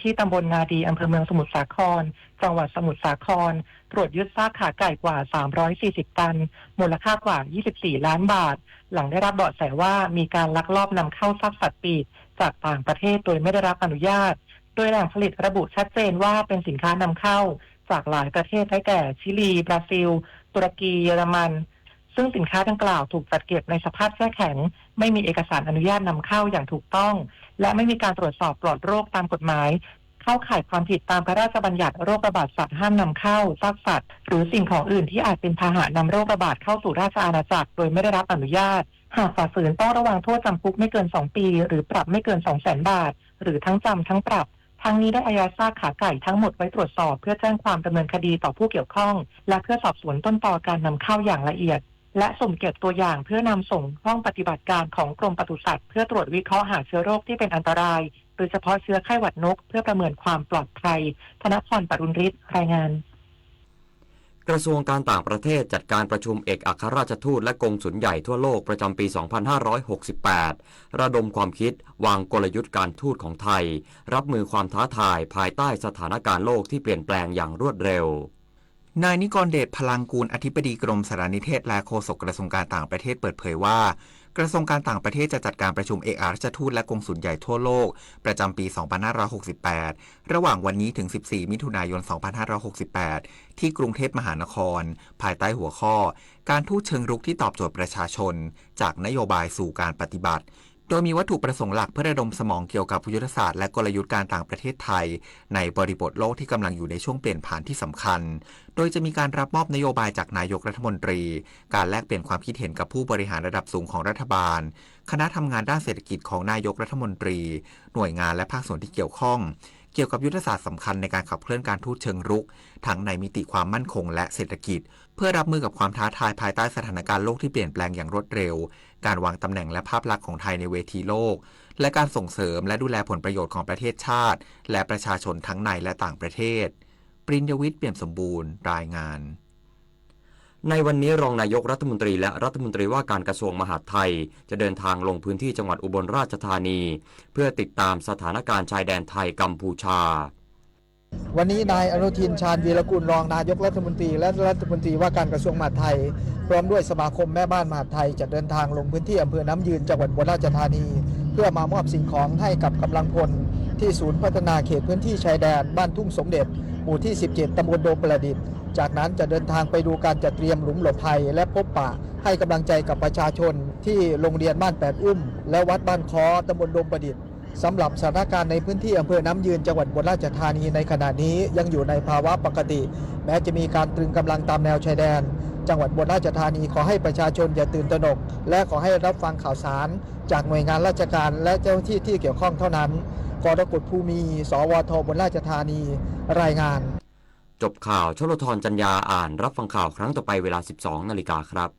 ที่ตำบลนาดี อำเภอเมืองสมุทรสาคร จังหวัดสมุทรสาคร ตรวจยึดซากขาไก่กว่า สามร้อยสี่สิบ ตัน มูลค่ากว่า ยี่สิบสี่ ล้านบาท หลังได้รับเบาะแสว่ามีการลักลอบนำเข้าซากสัตว์ปีกจากต่างประเทศโดยไม่ได้รับอนุญาต โดยแหล่งผลิตระบุชัดเจนว่าเป็นสินค้านำเข้าจากหลายประเทศได้แก่ ชิลี บราซิล ตุรกี เยอรมัน ซึ่งสินค้าดังกล่าวถูกจัดเก็บในสภาพแช่แข็ง ไม่มีเอกสารอนุญาตนำเข้าอย่างถูกต้อง และไม่มีการตรวจสอบปลอดโรคตามกฎหมาย เข้าข่ายความผิดตามพระราชบัญญัติโรคระบาดสัตว์ห้ามนำเข้า ซากสัตว์ หรือสิ่งของอื่นที่อาจเป็นพาหะนำโรคระบาดเข้าสู่ราชอาณาจักรโดยไม่ได้รับอนุญาต หากฝ่าฝืนต้องระวังโทษจำคุกไม่เกิน สอง ปี หรือปรับไม่เกิน สองแสน บาท หรือทั้งจำทั้งปรับ ทั้งนี้ได้อายัดซากขาไก่ทั้งหมดไว้ตรวจสอบเพื่อแจ้งความดำเนินคดีต่อผู้เกี่ยวข้อง และเพื่อสอบสวนต้นตอการนำเข้าอย่างละเอียด และสุ่มเก็บตัวอย่างเพื่อนำส่งห้องปฏิบัติการของกรมปศุสัตว์เพื่อตรวจวิเคราะห์หาเชื้อโรคที่เป็นอันตราย โดยเฉพาะเชื้อไข้หวัดนก เพื่อประเมินความปลอดภัย ธนพร ปรุณฤทธิ์ รายงาน กระทรวงการต่างประเทศจัดการประชุมเอกอัครราชทูตและกงสุลใหญ่ทั่วโลกประจำปี สองพันห้าร้อยหกสิบแปด ระดมความคิดวางกลยุทธ์การทูตของไทย รับมือความท้าทายภายใต้สถานการณ์โลกที่เปลี่ยนแปลงอย่างรวดเร็ว นายนิกรเดช พลังกูล อธิบดีกรมสารนิเทศและโฆษกกระทรวงการต่างประเทศเปิดเผยว่า กระทรวงการต่างประเทศจะจัดการประชุมเอกอัครราชทูตและกงสุลใหญ่ทั่วโลกประจำปี สองพันห้าร้อยหกสิบแปด ระหว่างวันนี้ถึง สิบสี่ มิถุนายน สองพันห้าร้อยหกสิบแปด ที่กรุงเทพมหานคร ภายใต้หัวข้อ การทูตเชิงรุกที่ตอบโจทย์ประชาชน จากนโยบายสู่การปฏิบัติ โดยมีวัตถุประสงค์หลักเพื่อระดมสมองเกี่ยวกับยุทธศาสตร์และกลยุทธ์การต่างประเทศไทย ในบริบทโลกที่กำลังอยู่ในช่วงเปลี่ยนผ่านที่สำคัญ โดยจะมีการรับมอบนโยบายจากนายกรัฐมนตรี การแลกเปลี่ยนความคิดเห็นกับผู้บริหารระดับสูงของรัฐบาล คณะทำงานด้านเศรษฐกิจของนายกรัฐมนตรี หน่วยงานและภาคส่วนที่เกี่ยวข้อง เกี่ยวกับยุทธศาสตร์สำคัญในการขับเคลื่อนการทูตเชิงรุก ทั้งในมิติความมั่นคงและเศรษฐกิจ เพื่อรับมือกับความท้าทายภายใต้สถานการณ์โลกที่เปลี่ยนแปลงอย่างรวดเร็ว การวางตำแหน่งและภาพลักษณ์ของไทยในเวทีโลก และการส่งเสริมและดูแลผลประโยชน์ของประเทศชาติ และประชาชนทั้งในและต่างประเทศ ปริญญวิทย์ เปี่ยมสมบูรณ์ รายงาน ในวันนี้รองนายกรัฐมนตรีและรัฐมนตรีว่าการกระทรวงมหาดไทย จะเดินทางลงพื้นที่จังหวัดอุบลราชธานี เพื่อติดตามสถานการณ์ชายแดนไทยกัมพูชา วันนี้นายอนุทิน ชาญวีรกูล รองนายกรัฐมนตรีและรัฐมนตรีว่าการกระทรวงมหาดไทย พร้อมด้วยสมาคมแม่บ้านมหาดไทย จะเดินทางลงพื้นที่อำเภอน้ำยืน จังหวัดอุบลราชธานี เพื่อมามอบสิ่งของให้กับกำลังพลที่ศูนย์พัฒนาเขตพื้นที่ชายแดนบ้านทุ่งสมเด็จ หมู่ที่ สิบเจ็ด ตำบลดงประดิษฐ์ จากนั้นจะเดินทางไปดูการจัดเตรียมหลุมหลบภัย และพบปะให้กำลังใจกับประชาชนที่โรงเรียนบ้านแปดอุ้ม และวัดบ้านค้อ ตำบลดงประดิษฐ์ สำหรับสถานการณ์ในพื้นที่อำเภอน้ำยืน จังหวัดอุบลราชธานีในขณะนี้ยังอยู่ในภาวะปกติ แม้จะมีการตรึงกำลังตามแนวชายแดน จังหวัดอุบลราชธานีขอให้ประชาชนอย่าตื่นตระหนก และขอให้รับฟังข่าวสารจากหน่วยงานราชการและเจ้าหน้าที่ที่เกี่ยวข้องเท่านั้น กรกฎ ภูมี สวท อุบลราชธานี รายงาน จบข่าว ชลธร จันยา อ่าน รับฟังข่าวครั้งต่อไปเวลา สิบสอง นาฬิกาครับ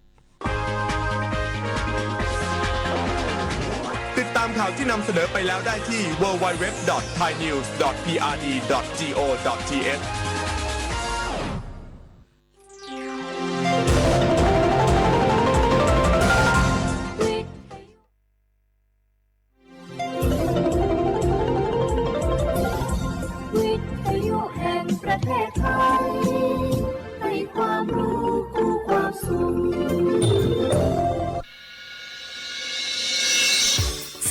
ติดตามข่าวที่นำเสนอไปแล้วได้ที่ ดับเบิลยู ดับเบิลยู ดับเบิลยู ดอท ไทยนิวส์ ดอท พีอาร์ดี ดอท จีโอ ดอท ทีเอช วิทยุแห่งประเทศไทย ให้ความรู้คู่ความสุข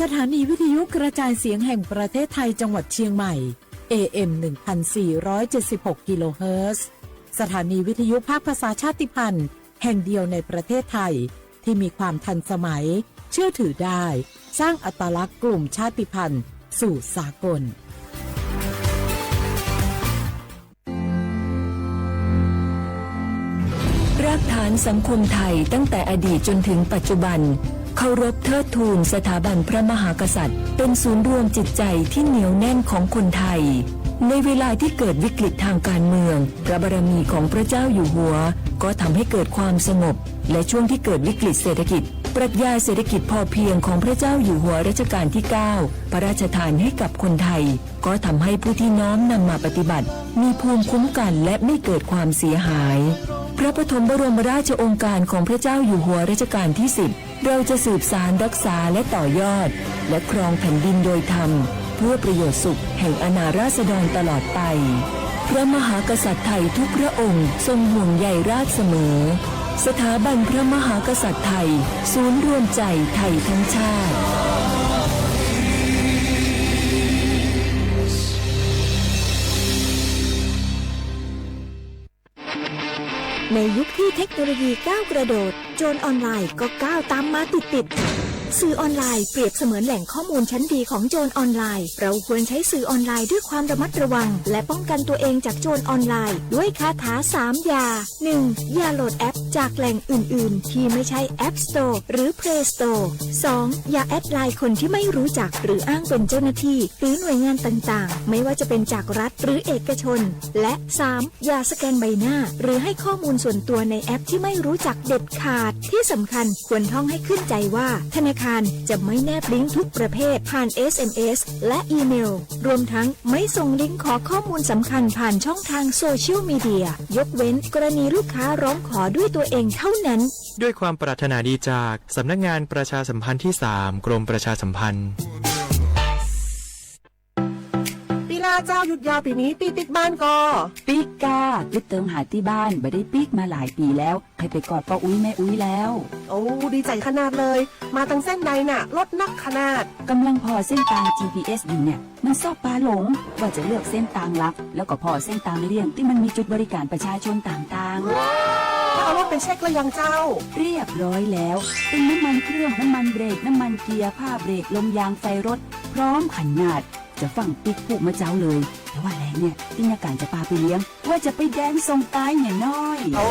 สถานีวิทยุกระจายเสียงแห่งประเทศไทยจังหวัดเชียงใหม่ เอเอ็ม หนึ่งพันสี่ร้อยเจ็ดสิบหก กิโลเฮิรตซ์ สถานีวิทยุภาคภาษาชาติพันธุ์แห่งเดียวในประเทศไทย ที่มีความทันสมัย เชื่อถือได้ สร้างอัตลักษณ์กลุ่มชาติพันธุ์สู่สากล รากฐานสังคมไทยตั้งแต่อดีตจนถึงปัจจุบัน เคารพเทิดทูนสถาบันพระมหากษัตริย์ เป็นศูนย์รวมจิตใจที่เหนียวแน่นของคนไทย ในเวลาที่เกิดวิกฤตทางการเมือง พระบารมีของพระเจ้าอยู่หัว ก็ทำให้เกิดความสงบ และช่วงที่เกิดวิกฤตเศรษฐกิจ ปรัชญาเศรษฐกิจพอเพียงของพระเจ้าอยู่หัวรัชกาลที่ เก้า พระราชทานให้กับคนไทย ก็ทำให้ผู้ที่น้อมนำมาปฏิบัติ มีภูมิคุ้มกันและไม่เกิดความเสียหาย พระปฐมบรมราชโองการของพระเจ้าอยู่หัวรัชกาลที่ สิบ เราจะสืบสานรักษาและต่อยอด และครองแผ่นดินโดยธรรม เพื่อประโยชน์สุขแห่งอาณาราษฎรตลอดไป พระมหากษัตริย์ไทยทุกพระองค์ทรงห่วงใยราษฎร์เสมอ สถาบันพระมหากษัตริย์ไทย ศูนย์รวมใจไทยทั้งชาติ ในยุคที่เทคโนโลยีก้าวกระโดด โจรออนไลน์ก็ก้าวตามมาติดๆ สื่อออนไลน์เปรียบเสมือนแหล่งข้อมูลชั้นดีของโจรออนไลน์ เราควรใช้สื่อออนไลน์ด้วยความระมัดระวัง และป้องกันตัวเองจากโจรออนไลน์ ด้วยคาถาสามอย่า หนึ่ง อย่าโหลดแอปจากแหล่งอื่นๆ ที่ไม่ใช่ App Store หรือ Play Store สอง อย่าแอดไลน์คนที่ไม่รู้จัก หรืออ้างเป็นเจ้าหน้าที่ หรือหน่วยงานต่างๆ ไม่ว่าจะเป็นจากรัฐหรือเอกชน และ สาม อย่าสแกนใบหน้า หรือให้ข้อมูลส่วนตัวในแอปที่ไม่รู้จักเด็ดขาด ที่สำคัญควรท่องให้ขึ้นใจว่า ธนาคารจะไม่แนบลิงก์ทุกประเภทผ่าน เอสเอ็มเอส และอีเมล รวมทั้งไม่ส่งลิงก์ขอข้อมูลสำคัญผ่านช่องทางโซเชียลมีเดีย ยกเว้นกรณีลูกค้าร้องขอด้วยตัวเองเท่านั้น ด้วยความปรารถนาดีจากสำนักงานประชาสัมพันธ์ที่สาม กรมประชาสัมพันธ์ ปีลาเจ้า หยุดยาวปีนี้ ปี้ปิ๊กบ้านก่อ ปิ๊กก้า ปิ๊กเติมหาที่บ้าน บ่ได้ปิ๊กมาหลายปีแล้ว ใครไปกอดป้าอุ๊ยแม่อุ๊ยแล้ว โอ้ ดีใจขนาดเลย มาตังเส้นใดน่ะ รถนักขนาด กำลังผ่อเส้นตาง จีพีเอส อยู่เนี่ย มันชอบปาหลง ว่าจะเลือกเส้นตางลัก แล้วก็ผ่อเส้นตางเลี่ยงที่มันมีจุดบริการประชาชนต่างๆ แล้วเอารถไปเช็คแล้วยังเจ้า เรียบร้อยแล้ว เป็นน้ำมันเครื่อง น้ำมันเบรก น้ำมันเกียร์ ผ้าเบรก ลมยาง ไฟรถ พร้อมขนาด จะฟั่งปิ๊กพูกเมื่อเจ๊าเลย แต่ว่าแลเนี่ย ตี้ยาก่านจะปาไปเลี้ยง ว่าจะไปแดนส่งตายเนี่ยน้อย โอ้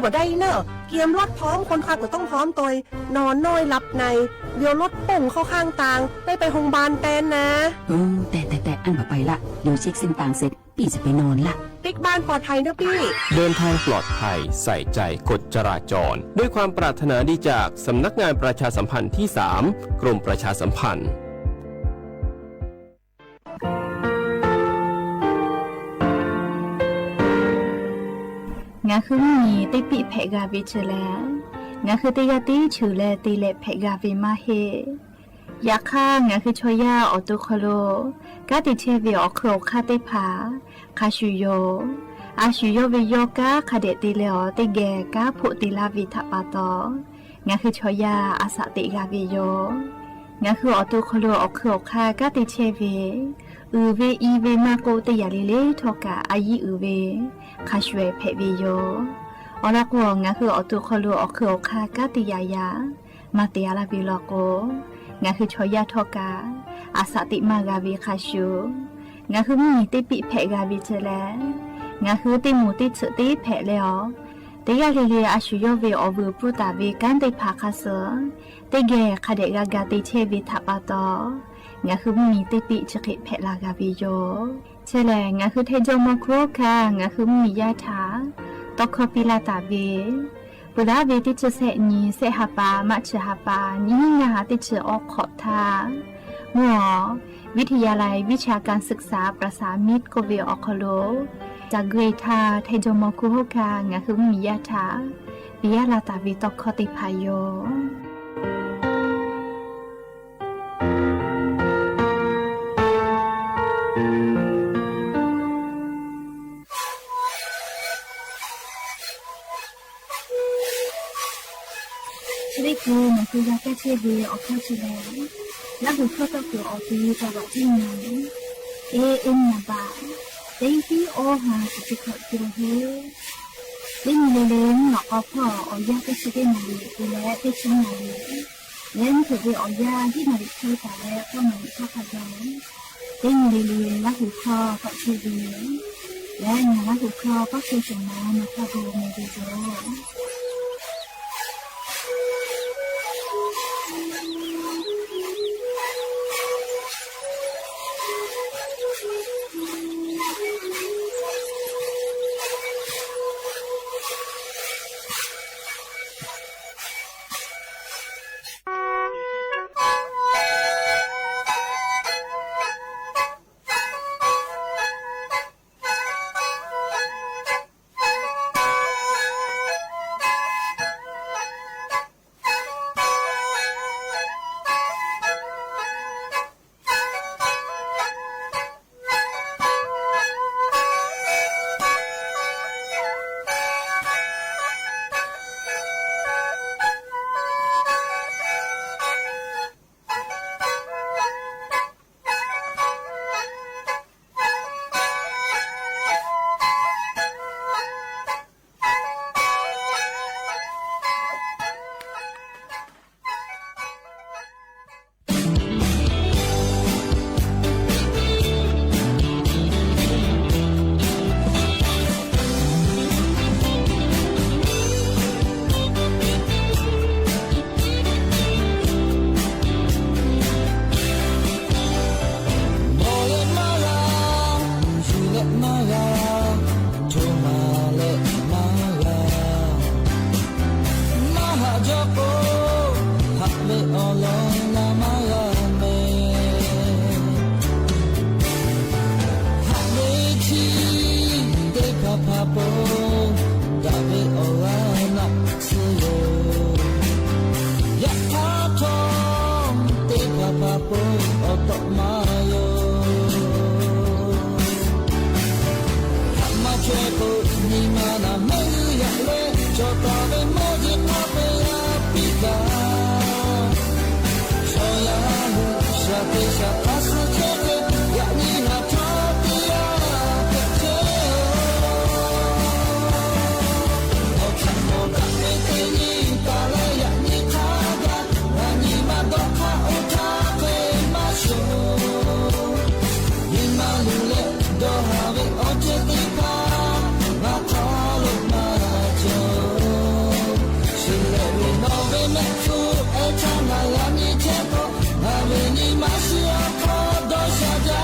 บ่ได้เน่อ เกียมรถพร้อม คนขับก็ต้องพร้อมตวย นอนน้อยหลับใน เดี๋ยวรถป่งเข้าข้างตาง ได้ไปโฮงพยาบาลแตนนะ เออ แต่ แต่ แต่ อั้นบ่ไปละ เดี๋ยวเช็คเส้นตางเสร็จ ปี้จะไปนอนละ ปิ๊กบ้านปลอดภัยเน่อปี้ เดินทางปลอดภัย ใส่ใจกฎจราจร ด้วยความปรารถนาดีจากสำนักงานประชาสัมพันธ์ที่สาม กรมประชาสัมพันธ์ Ngaˬ hui mvuhˇ miˬ teˇ piˆ hpehꞈ g'a ve chi lehˬ, ngaˬ hui teˇ g'aˇ tiˉ cheuˬ leh te leh hpehꞈ g'a ve maˇ heˆ. Yaꞈ hk'aˇ, ngaˬ hui chaw yaˇ awˬ to hk'aw lo kanˉ te chehˇ ve awˬ hk'eun awˬ hk'aˇ teˇ hpaˍ hk'a shuˍ yoˬ. A shu yawˇ ve yawˇ kanˉ hk'a dehꞈ te leh awˬ teˇ geh kanˉ hpoˆ te laˇ ve htaꞈ pa taw, ngaˬ hui chaw yaˇ a shaꞈ teꞈ g'a ve yoˬ. Ngaˬ hui awˬ to hk'aw lo awˬ hk'eun awˬ hk'aˇ kanˉ te chehˇ ve, uiˍ ve i ve maˇ k'oˆ, teˇ yanˇ le le htawˇ kaꞈ a yiˉ uiˍ ve hk'a shuˍ ehˍ hpehꞈ ve yoˬ. Awˬ lawn k'o, ngaˬ hui awˬ to hk'aw lo awˬ hk'eun awˬ hk'aˇ kanˉ te yaꞈ yaꞈ maˇ te a laˇ ve law k'o, ngaˬ hui chaw yaˇ htawˇ kaꞈ a shaꞈ teꞈ maˇ g'a ve hk'a shuˍ, ngaˬ hui mvuhˇ miˬ teˇ piˆ hpehꞈ g'a ve chi lehˬ, ngaˬ hui teˇ moˍ teˇ tsuhꞈ teˇ hpehꞈ leh awˬ, teˇ g'aˇ le le a shu yawˇ ve awˬ vuiˬ pfuhˇ taˍ ve kanˉ teˇ hpaˍ hk'a suh teˇ geh hk'a dehꞈ g'a ga te chehˇ ve htaꞈ pa taw, ngaˬ hui mvuhˇ miˬ teˇ piˆ chi hk'e hpehꞈ la g'a ve yoˬ. Chi lehˬ, ngaˬ hui htaiˇ jawˇ mawˇ hkuˇ hk'aˇ ngaˬ hui mvuhˇ miˬ yaˇ htaꞈ tawˇ hkawˇ piˇ laˇ taˍ ve, peuˬ laˇ ve teˇ chi sehˆ nyi sehˆ ha pa maˇ chi ha pa nyiˇ hinˉ ngaˇ ha teˇ chi awˬ hk'awꞈ htaˇ, mvuhˇ awˬ วิทยาลัยวิชาการศึกษาประสานมิตร k'oˆ ve awˬ hk'aw lo ca gui htaˇ, htaiˇ jawˇ mawˇ hkuˇ hk'aˇ ngaˬ hui mvuhˇ miˬ yaˇ htaꞈ piˇ laˇ taˍ ve tawˇ hkawˇ teˇ hpaˍ yoˬ. Chi teˇ hkui ngaˬ hui g'a kaˇ chehˇ ve awˬ hkawˇ chi lehˬ, Laˇ huˍ hkawˇ tawˇ kuiˬ awˬ te ca vaꞈ teˇ nyi, e, e nyi a baꞈ, teˇ hiˉ awˇ ha chi teˇ hkawꞈ te ve heˆ. Teˇ nyi le le mvuhˇ naw k'aw hpawˇ awˬ yanˇ teˇ chi teˇ naˍ riˍ te leh teˇ chi naˍ riˍ, leh mvuhˇ hpeuꞈ ve awˬ yanˇ hiˉ naˍ riˍ hk'e taˍ leh k'awˇ naˍ riˍ hk'aˇ hk'a gaˬ, teˇ nyi le le Laˇ huˍ hkawˇ tawˆ chehˇ ve, leh ngaˬ Laˇ huˍ hkawˇ k'awˇ chehˇ shawˍ ma naˬ hk'a gaˬ meh ve yoˬ. hpaˇ hpaˍ po daꞈ ve awˬ g'aˇ naˆ tsuhˇ yoˬ. Yaꞈ hk'aˇ htawˇ, teˇ hpaˍ hpaˍ po awˬ tawˆ maˇ yoˬ. Haꞈ maˇ chaweh k'o, nyi ma naˬ mehˆ g'uˇ yaꞈ leh, cawˬ taˍ ve mawˇ jeˬ hk'a peu g'a piˇ gaˇ. Chaw yaˇ hui shaˍ te shaˍ hk'a suh chehˇ ve, yaꞈ nyi ngaˬ htawˇ teˇ g'aˇ hpehꞈ chehˇ-oˬ. Awˬ htaꞈ mawˬ daꞈ ve teˇ nyi taˍ leh, yaꞈ nyi hk'a gaˬ ngaˬ nyi ma dawˇ hk'aˇ oˇ htaˇ hk'e maˇ shonˍ. Nyi ma luˬ leh dawˇ haˍ ve awˬ ceuˬ teˇ hpaˍ ngaˬ hk'aw lo maˇ cawˬ. Shiˍ lehˬ ve nawˬ ve mehˆ hpfuhˇ ehˉ htaˇ ngaˬ g'a nyi chehˇ k'o, ngaˬ ve nyi ma shiˍ awˬ hk'aw dawˇ sha jaˇ.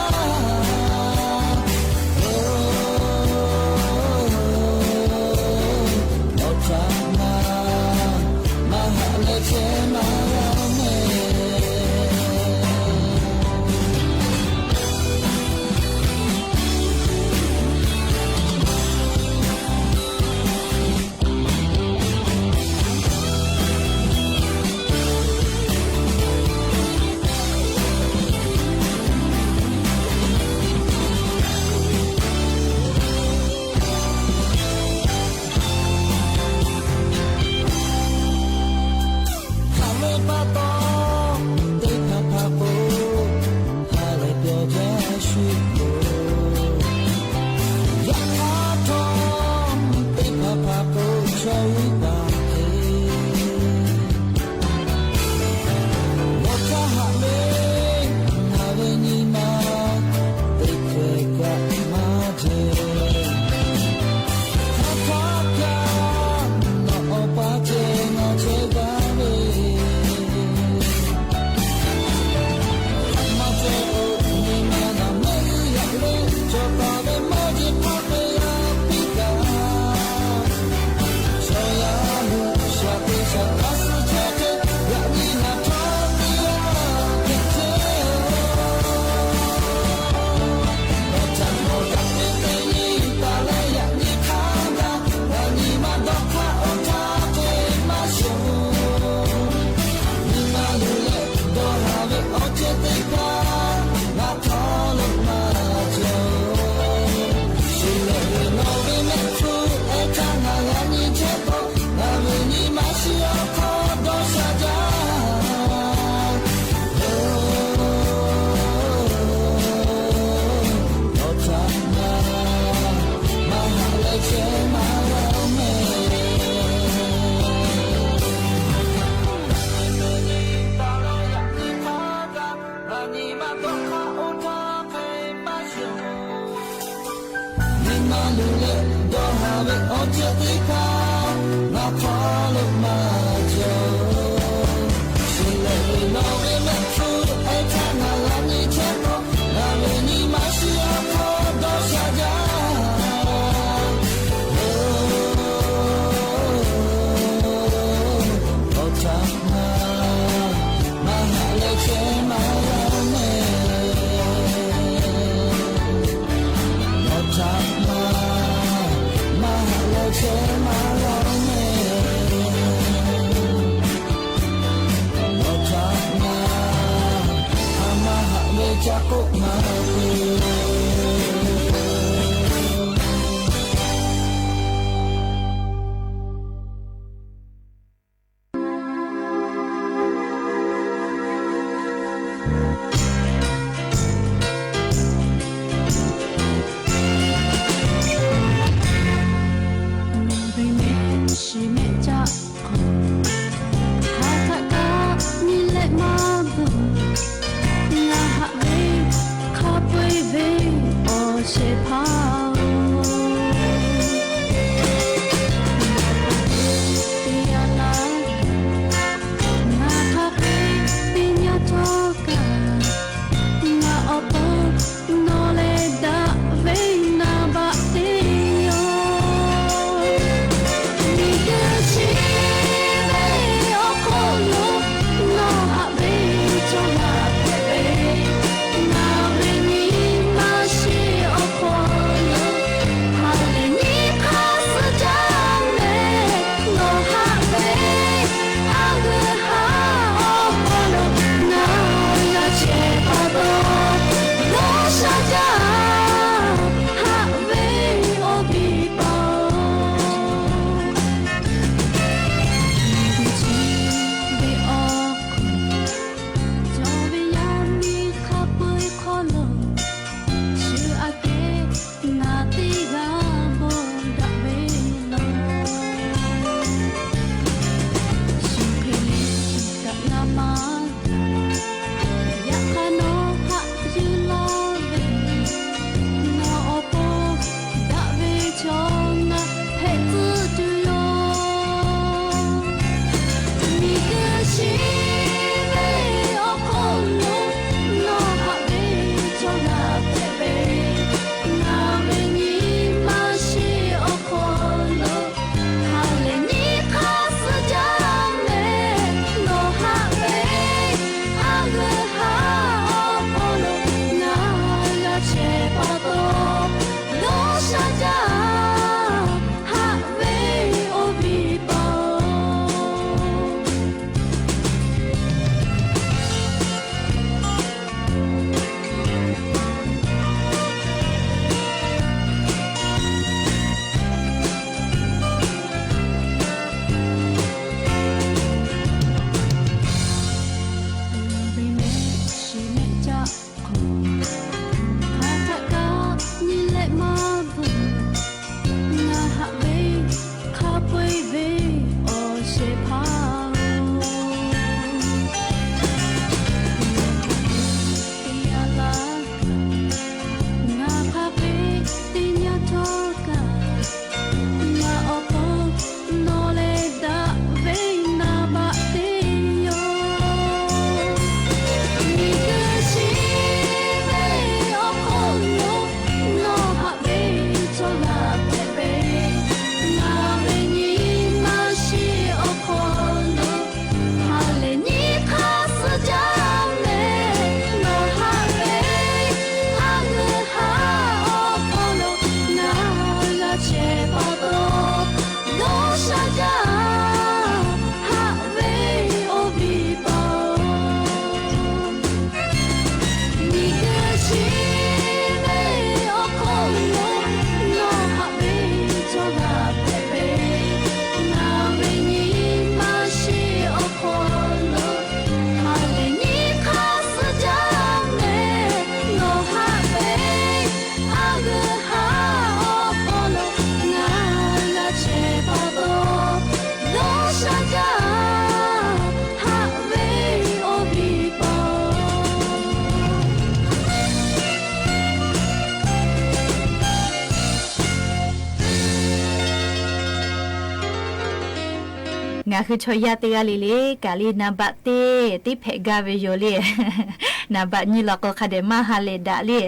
Awˬ htaꞈ ngaˬ maˇ haꞈ leh chehˇ maˇ g'a mehˍ. Hk'aˬ ve pa taw, teˇ hpaˍ hpaˍ k'o, ha lehˬ pyaw jaˇ shuˍ yoˬ. Yaꞈ hk'aˇ htawˇ, teˇ hpaˍ hpaˍ k'o, chaw uˉ paˍ hk'e g'awˬ htaˇ haꞈ ve, ngaˬ ve nyi ma teˇ hkeh kaꞈ maˇ jeˬ. Hk'aˬ htaˇ kaꞈ nawˬ awˬ pa ceh ngaˬ chehˇ gaˇ ve, haꞈ maˇ chaweh k'o, nyi ma naˬ mehˆ g'uˇ yaꞈ leh, cawˬ taˍ ve mawˇ jeˬ hk'a peu g'a piˇ gaˇ. Chaw yaˇ hui shaˍ te shaˍ hk'a suh chehˇ ve, yaꞈ nyi ngaˬ htawˇ teˇ g'aˇ hpehꞈ chehˇ-oˬ. Awˬ htaꞈ mawˬ daꞈ ve teˇ nyi taˍ leh, yaꞈ nyi hk'a gaˬ ngaˬ nyi ma dawˇ hk'aˇ oˇ htaˇ hk'e maˇ shonˍ. Nyi ma luˬ leh dawˇ haˍ ve awˬ ceuˬ teˇ hpaˍ ngaˬ hk'aw lo maˇ cawˬ. Shiˍ lehˬ ve nawˬ ve mehˆ hpfuhˇ ehˉ htaˇ ngaˬ g'a nyi chehˇ k'o, ngaˬ ve nyi ma shiˍ awˬ hk'aw dawˇ sha jaˇ. Awˬ htaꞈ ngaˬ maˇ haꞈ leh chehˇ maˇ g'a mehˍ. Ngaˬ nyi ma dawˇ hk'aˇ oˇ htaˇ hk'e maˇ shonˍ. Nyi ma luˬ leh dawˇ haˍ ve awˬ ceuˬ teˇ hpaˍ ngaˬ hk'aw lo maˇ cawˬ. Shiˍ lehˬ ve nawˬ ve mehˆ hpfuhˇ ehˉ htaˇ ngaˬ g'a nyi chehˇ k'o, ngaˬ ve nyi ma shiˍ awˬ hk'aw dawˇ sha jaˇ. Awˬ htaꞈ ngaˬ maˇ haꞈ leh chehˇ maˇ g'a mehˍ. Awˬ htaꞈ ngaˬ maˇ haꞈ leh chehˇ maˇ g'a mehˍ. Awˬ htaꞈ ngaˬ a maˇ haꞈ ve ca k'oˆ maˇ ve. Ngaˬ hui chaw yaˇ teˇ g'aˇ le le kaꞈ le နံပါတ် teˇ teˇ hpehꞈ gaˇ ve yoˬ le. နံပါတ် nyiˇ law k'o hk'a dehꞈ maˇ ha lehˬ daꞈ le.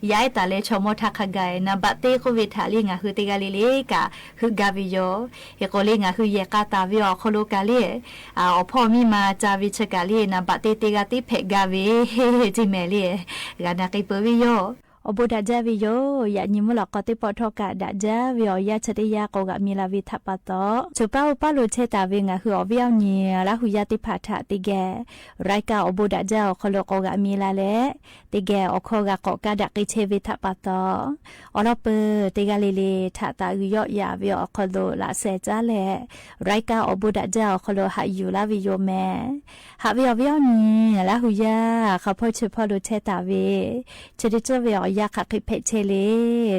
Yaˇ ehˉ taˍ leh chaw mawˇ htaˇ hk'a gaˬ နံပါတ် teˇ k'oˆ ve htaꞈ le ngaˬ hui teˇ g'aˇ le le kaꞈ heuˆ gaˇ ve yoˬ. Hk'e k'o le ngaˬ hui yehˬ k'a taˍ ve awˬ hk'aw lo kaꞈ le, awˬ hpawˇ miˇ ma ca ve chi kaꞈ le နံပါတ် teˇ teˇ g'aˇ teˇ hpehꞈ gaˇ ve ceˇ mehˍ le. G'a na k'ai peuˬ ve yoˬ. Awˬ bon daꞈ jaˇ ve yoˬ. Yaꞈ nyi mvuhˇ lawꞈ k'aw teˇ pawˆ htawˇ kaꞈ daꞈ jaˇ ve awˬ yanˇ chi teˇ yanˇ k'awꞈ g'aꞈ mi la ve htaꞈ pa taw, choˬ paˇ oˇ paˇ lo chehˇ taˍ ve ngaˬ hui awˬ viˉ awˬ nyi Laˇ hu yaˇ teˇ hpaˍ htaꞈ teˇ geh รายการ awˬ bon daꞈ jaˇ awˬ hk'aw lo k'awꞈ g'aꞈ mi la leh, teˇ geh awˬ hkawˇ g'a k'awꞈ kaˇ daꞈ k'ai chehˇ ve htaꞈ pa taw, awˬ lawn peuˬ teˇ g'aˇ le le htaꞈ taˍ uiˍ yawˆ yaꞈ ve awˬ hk'aw lo laꞈ sheh caˉ leh, รายการ awˬ bon daꞈ jaˇ awˬ hk'aw lo haꞈ yuˬ laˇ ve yoˬ mehˍ. Haꞈ ve awˬ viˉ awˬ nyi Laˇ hu yaˇ hk'a hpawˇ chi hpawˇ lo chehˇ taˍ ve, chi teˇ ceuˬ ve awˬ yanˇ hk'aˬ hk'e hpehꞈ chehˇ le,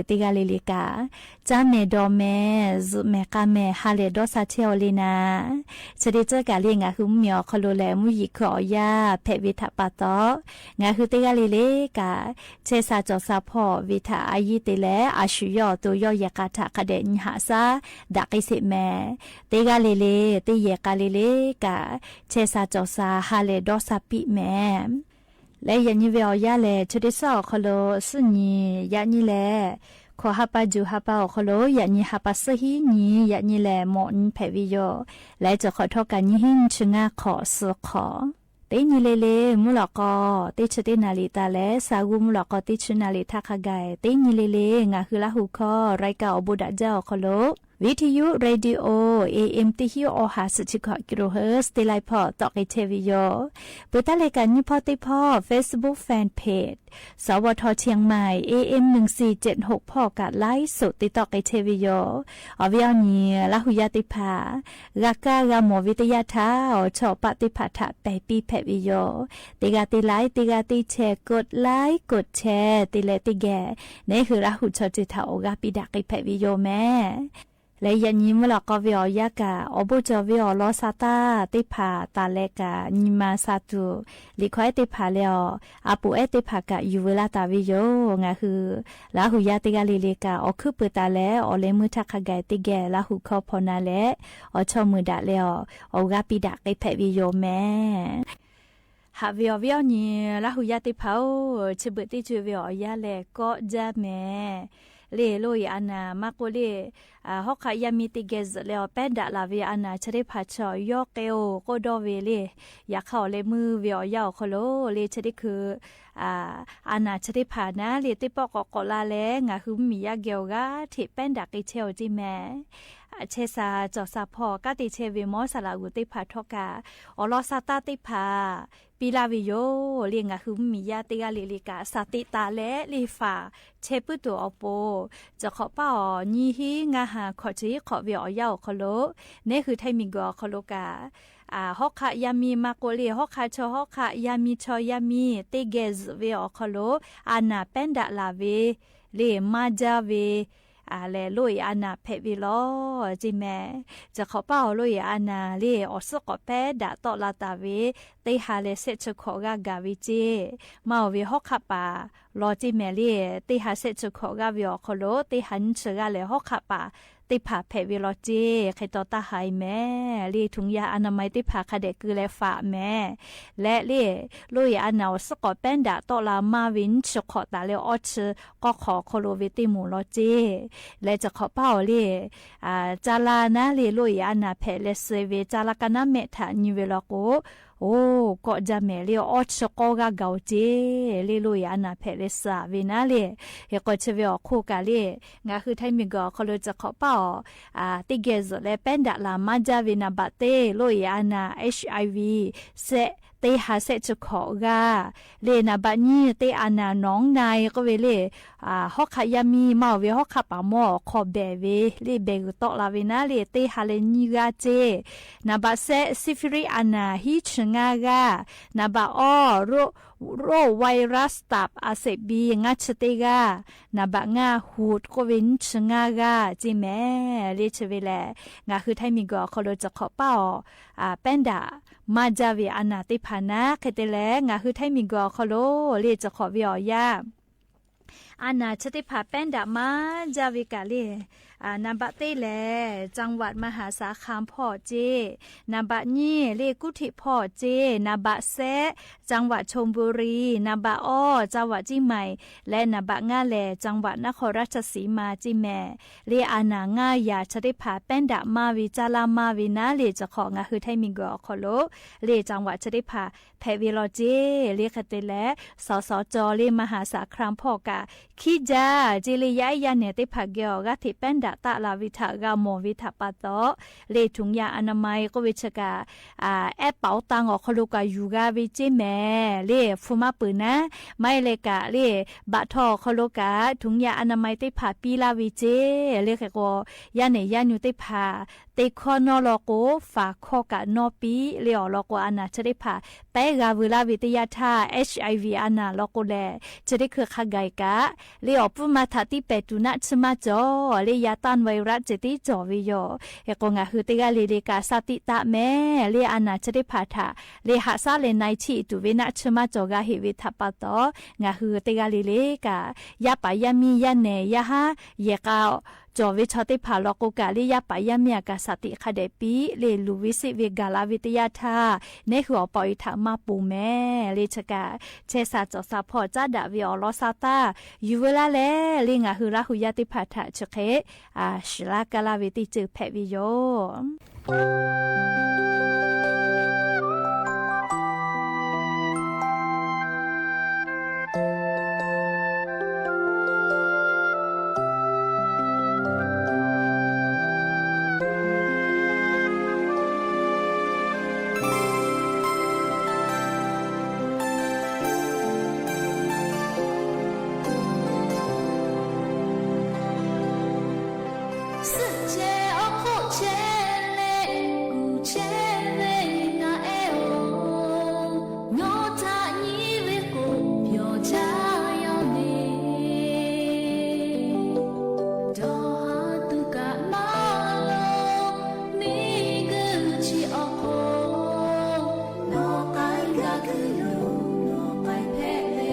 teˇ g'aˇ le le kaꞈ, caˇ mehˍ dawˬ mehˍ zuhꞈ mehˍ k'a mehˍ ha lehˬ dawˇ sha chehˇ aw le na. Chi teˇ ceuˬ kaꞈ le ngaˬ hui mvuhˇmiˬ awˬ hk'aw lo lehˬ mvuhˇ yeˬ hkui awˬ yanˇ hpehꞈ ve htaꞈ pa taw, ngaˬ hui teˇ g'aˇ le le kaꞈ chehˇ sha cawˬ sha hpawˇ ve htaꞈ a yiˇ te leh a shu yawˇ awˬ to yawˇ yehˬ k'a htaꞈ hk'a dehꞈ nyi haꞈ shaˉ daꞈ k'ai sheˍ mehˍ. Teˇ g'aˇ le le, teˇ yehˬ k'a le le kaꞈ chehˇ sha cawˬ sha ha lehˬ dawˇ sha piˇ mehˍ. Leh yaꞈ nyi ve awˬ yanˇ lehˬ, chi teˇ ceuˬ awˬ hk'aw lo suhˉ nyi yaꞈ nyi lehˬ, hkawꞈ ha pa juˬ ha pa awˬ hk'aw lo yaꞈ nyi ha pa suhˉ hiˉ nyi yaꞈ nyi lehˬ mawꞈ nyi hpehꞈ ve yoˬ. Leh cawˬ hk'awꞈ htawˇ kaꞈ nyiˇ hinˉ nyiˇ chi ngaˇ hk'awꞈ suhˍ hk'awꞈ. Teˇ nyi le le mvuhˇ lawꞈ k'aw teˇ chi teˇ naˍ riˍ taˍ leh, sa g'uˇ mvuhˇ lawꞈ k'aw teˇ chi naˍ riˍ htaˇ hk'a gaˬ, teˇ nyi le le ngaˬ hui Laˇ hu hkawˇ รายการ awˬ bon daꞈ jaˇ awˬ hk'aw lo วิทยุ radio AM teˇ hinˉ awˬ ha suhˍ chi hkawꞈ กิโลเฮิรตซ์ teˇ laiˉ hpawˇ tawˆ k'ai chehˇ ve yoˬ. Peuˬ taˉ leh kaꞈ nyiˇ hpawˇ teˇ hpawˇ Facebook fan page สวท เชียงใหม่ AM หนึ่งสี่เจ็ดหก hpawˇ kaꞈ ไลฟ์สด te tawˆ k'ai chehˇ ve yoˬ. Awˬ viˉ awˬ nyi Laˇ hu yaˇ teˇ hpaˍ g'a kaˇ g'a mawˬ ve teˇ yanˇ htaˇ, awˬ chawˇ awˬ paˆ teˇ hpaˍ htaꞈ pehˬ piˇ hpehꞈ ve yoˬ. Teˇ g'aˇ teˇ ไลค์, teˇ g'aˇ teˇ แชร์, กดไลค์ กดแชร์ te leh teˇ geh neˉ hui Laˇ hu chaw ceuˬ htaꞈ awˬ g'aˇ piˇ daꞈ k'ai hpehꞈ ve yoˬ mehˍ. Leh yaꞈ nyi mvuhˇ lawꞈ k'aw ve awˬ yanˇ kaꞈ, awˬ bon cawˬ ve awˬ lawn sha taˇ teˇ hpaˍ taˍ leh kaꞈ, nyi ma sha tuˬ liꞈ hkawˇ ehˉ teˇ hpaˍ leh awˬ a poˍ ehˉ teˇ hpaˍ kaꞈ yuˬ veu laˇ taˍ ve yoˬ. Ngaˬ hui Laˇ hu yaˇ teˇ g'aˇ le le kaꞈ, awˬ hkuiˉ peuˬ taˍ leh awˬ leh meuˇ htaˇ hk'a gaˬ teˇ geh Laˇ hu hkawˇ hpaw na leh, awˬ chawˇ meuˬ daꞈ leh awˬ, awˬ g'aˇ piˇ daꞈ k'ai hpehꞈ ve yoˬ mehˍ. Haꞈ ve awˬ viˉ awˬ nyi Laˇ hu yaˇ teˇ hpaˍ-oˬ, chi beuꞈ teˇ ceuˬ ve awˬ yanˇ lehˬ kawˆ jaˇ mehˍ. Le loˇ e a naˍ maˇ k'oˆ le, hawˉ hk'aˆ yaˇ miˇ teˇ geh zuhꞈ leh awˬ pehˉ daꞈ laˬ ve a naˍ chi teˇ hpaˍ chaw yawˇ k'ai-oˬ k'oˆ dawˇ ve le. Yaꞈ hk'aˇ awˬ leh meuˇ ve awˬ yanˇ awˬ hk'aw lo le chi teˇ hkui a naˍ chi teˇ hpaˍ naˉ le teˇ pawˆ k'awꞈ k'awꞈ la leh ngaˬ hui mvuhˇmiˬ yaˇ geh awˬ g'aˇ hteꞈ pehˉ daꞈ k'ai chehˇ-oˬ ceˇ mehˍ. Chehˇ sha cawˬ sha hpawˇ kanˉ te chehˇ ve mawˇ saˍ laꞈ g'uˬ teˇ hpaˍ htawˇ kaꞈ, awˬ lawn sha taˇ teˇ hpaˍ piˇ laˇ ve yoˬ. Le ngaˬ hui mvuhˇmiˬ yaˇ teˇ g'aˇ le le kaꞈ, shaˍ teꞈ taˍ leh le faˍ chehˇ puiˉ tuˬ awˬ pon, cawˬ hk'awꞈ paˇ awˬ nyiˇ hinˉ ngaˇ ha hkawꞈ chi hiˉ hk'awꞈ ve awˬ yanˇ awˬ hk'aw lo, neˉ hui Htaiˇ miˬguiˬ awˬ hk'aw lo kaꞈ, hawˉ hk'aˆ yaˇ miˇ maˇ k'oˆ le, hawˉ hk'aˆ chaw hawˉ hk'aˆ yaˇ miˇ chaw yaˇ miˇ teˇ geh zuhꞈ ve awˬ hk'aw lo a naˍ pehˉ daꞈ laˬ ve le maˇ jaˇ ve lehˬ loˇ e a naˍ hpehꞈ ve law ceˇ mehˍ. Cawˬ hk'awꞈ paˇ awˬ loˇ e a naˍ le awˬ suhˉ k'awꞈ pehˉ daꞈ tawˆ la taˍ ve teˇ ha leh shehˆ chi hkawꞈ g'aˇ gaˬ ve ceˇ. Maˇ oˬ ve hawˉ hk'aˆ paˍ law ceˇ mehˍ le, teˇ ha shehˆ chi hkawꞈ g'aˇ ve awˬ hk'aw lo teˇ ha nyiˇ chi g'aˇ lehˬ hawˉ hk'aˆ paˍ teˇ hpaˍ hpehꞈ ve law ceˇ. Hk'e taw taˇ ha e mehˍ le, ถุงยางอนามัย teˇ hpaˍ hk'a dehꞈ keu leh faꞈ mehˍ. Leh le loˇ e a naˍ awˬ suhˉ k'awꞈ pehˉ daꞈ tawˆ la maˇ ve nyiˇ chi hk'awꞈ taˍ leh awˇ chi k'awˇ hk'awꞈ awˬ hk'aw lo ve teˇ moˍ law ceˇ. Leh cawˬ hk'awꞈ paˇ awˬ le, caˇ laˇ naˉ le loˇ e a naˍ hpehꞈ leh suh ve caˇ laˇ ka naˉ mehˆ htaꞈ nyi ve law k'o, oˬ kawˆ jaˇ mehˍ le, awˇ chi k'awˇ g'aˇ gaˬ-oˬ ceˇ. Le loˇ e a naˍ hpehꞈ leh suh ve naˉ le, hk'e k'o chi ve awˬ hk'oˆ kaꞈ le, ngaˬ hui Htaiˇ miˬguiˬ awˬ hk'aw lo cawˬ hk'awꞈ paˇ awˬ teˇ geh zuhꞈ leh pehˉ daꞈ laˬ maˇ jaˇ ve นံပါတ် teˇ loˇ e a naˍ HIV shehˆ teˇ ha shehˆ chi hkawꞈ g'aˇ le, นံပါတ် nyiˇ teˇ a naˍ หนองใน k'oˆ ve le, hawˉ hk'aˆ yaˇ miˇ maˇ oˬ ve hawˉ hk'aˆ paˍ mawˇ awˬ hk'aw behˬ ve le behˬ g'uiˬ tawˆ la ve naˉ le teˇ ha leh nyiˇ g'aˇ ceˇ. นံပါတ် shehˆ ซิฟิลิส a naˍ hiˉ chi ngaˇ g'aˇ. นံပါတ် awˇ โรค ไวรัสตับอักเสบบี ngaˇ chi teˇ g'aˇ. นံပါတ် ngaˇ หูด k'oˆ ve nyiˇ chi ngaˇ g'aˇ ceˇ mehˍ le. Chi ve lehˬ ngaˬ hui Htaiˇ miˬguiˬ awˬ hk'aw lo cawˬ hk'awꞈ paˇ awˬ pehˉ daꞈ maˇ jaˇ ve a naˍ teˇ hpaˍ naˉ hk'e te leh ngaˬ hui Htaiˇ miˬguiˬ awˬ hk'aw lo le cawˬ hk'awꞈ ve awˬ yanˇ A naˬ chi teˇ hpaˍ pehˉ daꞈ maˇ jaˇ ve kaꞈ le, naˍ baꞈ teˇ lehˬ จังหวัดมหาสารคาม hpawˇ ceˇ, naˍ baꞈ nyiˇ le กรุงเทพ hpawˇ ceˇ, naˍ baꞈ sehˉ จังหวัดชลบุรี, naˍ baꞈ awˇ จังหวัดเชียงใหม่ leh naˍ baꞈ ngaˇ lehˬ จังหวัดนครราชสีมา ceˇ mehˍ. Le a naˬ ngaˇ yaꞈ chi teˇ hpaˍ pehˉ daꞈ maˇ ve caˇ laˇ maˇ ve naˉ le, chi hk'awꞈ ngaˬ hui htaiˇ miˬguiˬ awˬ hk'aw lo le จังหวัด chi teˇ hpaˍ hpehꞈ ve law ceˇ. Le hk'e te leh สสจ le มหาสารคาม hpawˇ kaꞈ hkiˉ jaˇ ceˇ. Le yaˇ ehˉ yaˇ nehˬ teˇ hpaˍ geh awˬ g'aˇ hteꞈ pehˉ daꞈ taˆ la ve htaꞈ g'a mawˬ ve htaꞈ pa taw, le ถุงยางอนามัย k'oˆ ve chi kaꞈ, ehˉ paoˍ taˇ awˬ hk'aw lo kaꞈ yuˬ g'a ve ceˇ mehˍ. Le hpu maˇ peuˬ naˉ, maˇ heˆ leh kaꞈ le baꞈ htaw awˬ hk'aw lo kaꞈ ถุงยางอนามัย teˇ hpaˍ piˇ laˇ ve ceˇ. Le hk'e k'o, yaˇ nehˬ yaˇ nyu teˇ hpaˍ te hkawˇ nawˇ law k'o, faˍ hkawˇ kaꞈ nawˇ piˇ le awˬ lawn k'o, a naˬ chi teˇ hpaˍ pehˉ g'a veu laˇ ve teˇ yanˇ htaˇ, HIV a naˬ law k'o lehˬ, chi teˇ hkui hk'a gaˬ kaꞈ, le awˬ puiˉ ma htaꞈ tiˇ pehˍ tuˬ naˆ tsuhˇ maˇ cawˬ le, yaˇ ต้านไวรัส ceh tiˉ cawˬ ve yoˬ. Hk'e k'o, ngaˬ hui teˇ g'aˇ le le kaꞈ sha tiꞈ taˆ mehˍ. Le a naˬ chi teˇ hpaˍ htaꞈ le haꞈ shaˉ leh na-e chiˆ tuˬ ve naˆ tsuhˇ maˇ cawˬ g'a heꞈ ve htaꞈ pa taw, ngaˬ hui teˇ g'aˇ le le kaꞈ yaˇ paˍ yaˇ miˇ yaˇ nehˬ yaˇ haˉ yehˬ k'a cawˬ ve chaw teˇ hpaˍ law k'o kaꞈ, le yaˇ paˍ yaˇ miˇ a kaꞈ sha tiꞈ hk'a dehꞈ piˇ le, luˬ ve seˆ ve gaˬ la ve teˇ yanˇ htaˇ, neˉ hui awˬ pa awˬ e htaꞈ maˇ ponˬ mehˍ. Le chi kaꞈ, chehˇ sha cawˬ sha hpawˇ caˉ daꞈ ve awˬ lawn sha taˇ yuˬ veu laˇ leh, le ngaˬ hui Laˇ hu yaˇ teˇ hpaˍ htaꞈ chi hk'e shiˍ laˇ kaˇ laˇ ve teˇ ceuˬ hpehꞈ ve yoˬ. Suhˆ ceh awˬ hk'oˆ chehˇ leh, kuˬ chehˇ ve ngaˬ ehˉ-oˬ, nawˬ htaꞈ nyi ve k'o, pyawˬ jaˇ yaˇ ve dawˇ ha tuˬ kaꞈ maˇ loˍ. Miˬguiˬ chi awˬ hk'oˆ nawˬ k'ai g'a kuiˬ yoˬ, nawˬ k'ai hpehꞈ ve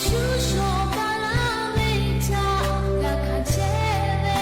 shu shawˍ kaˍ laˇ ve htaꞈ g'a hkanˍ chehˇ ve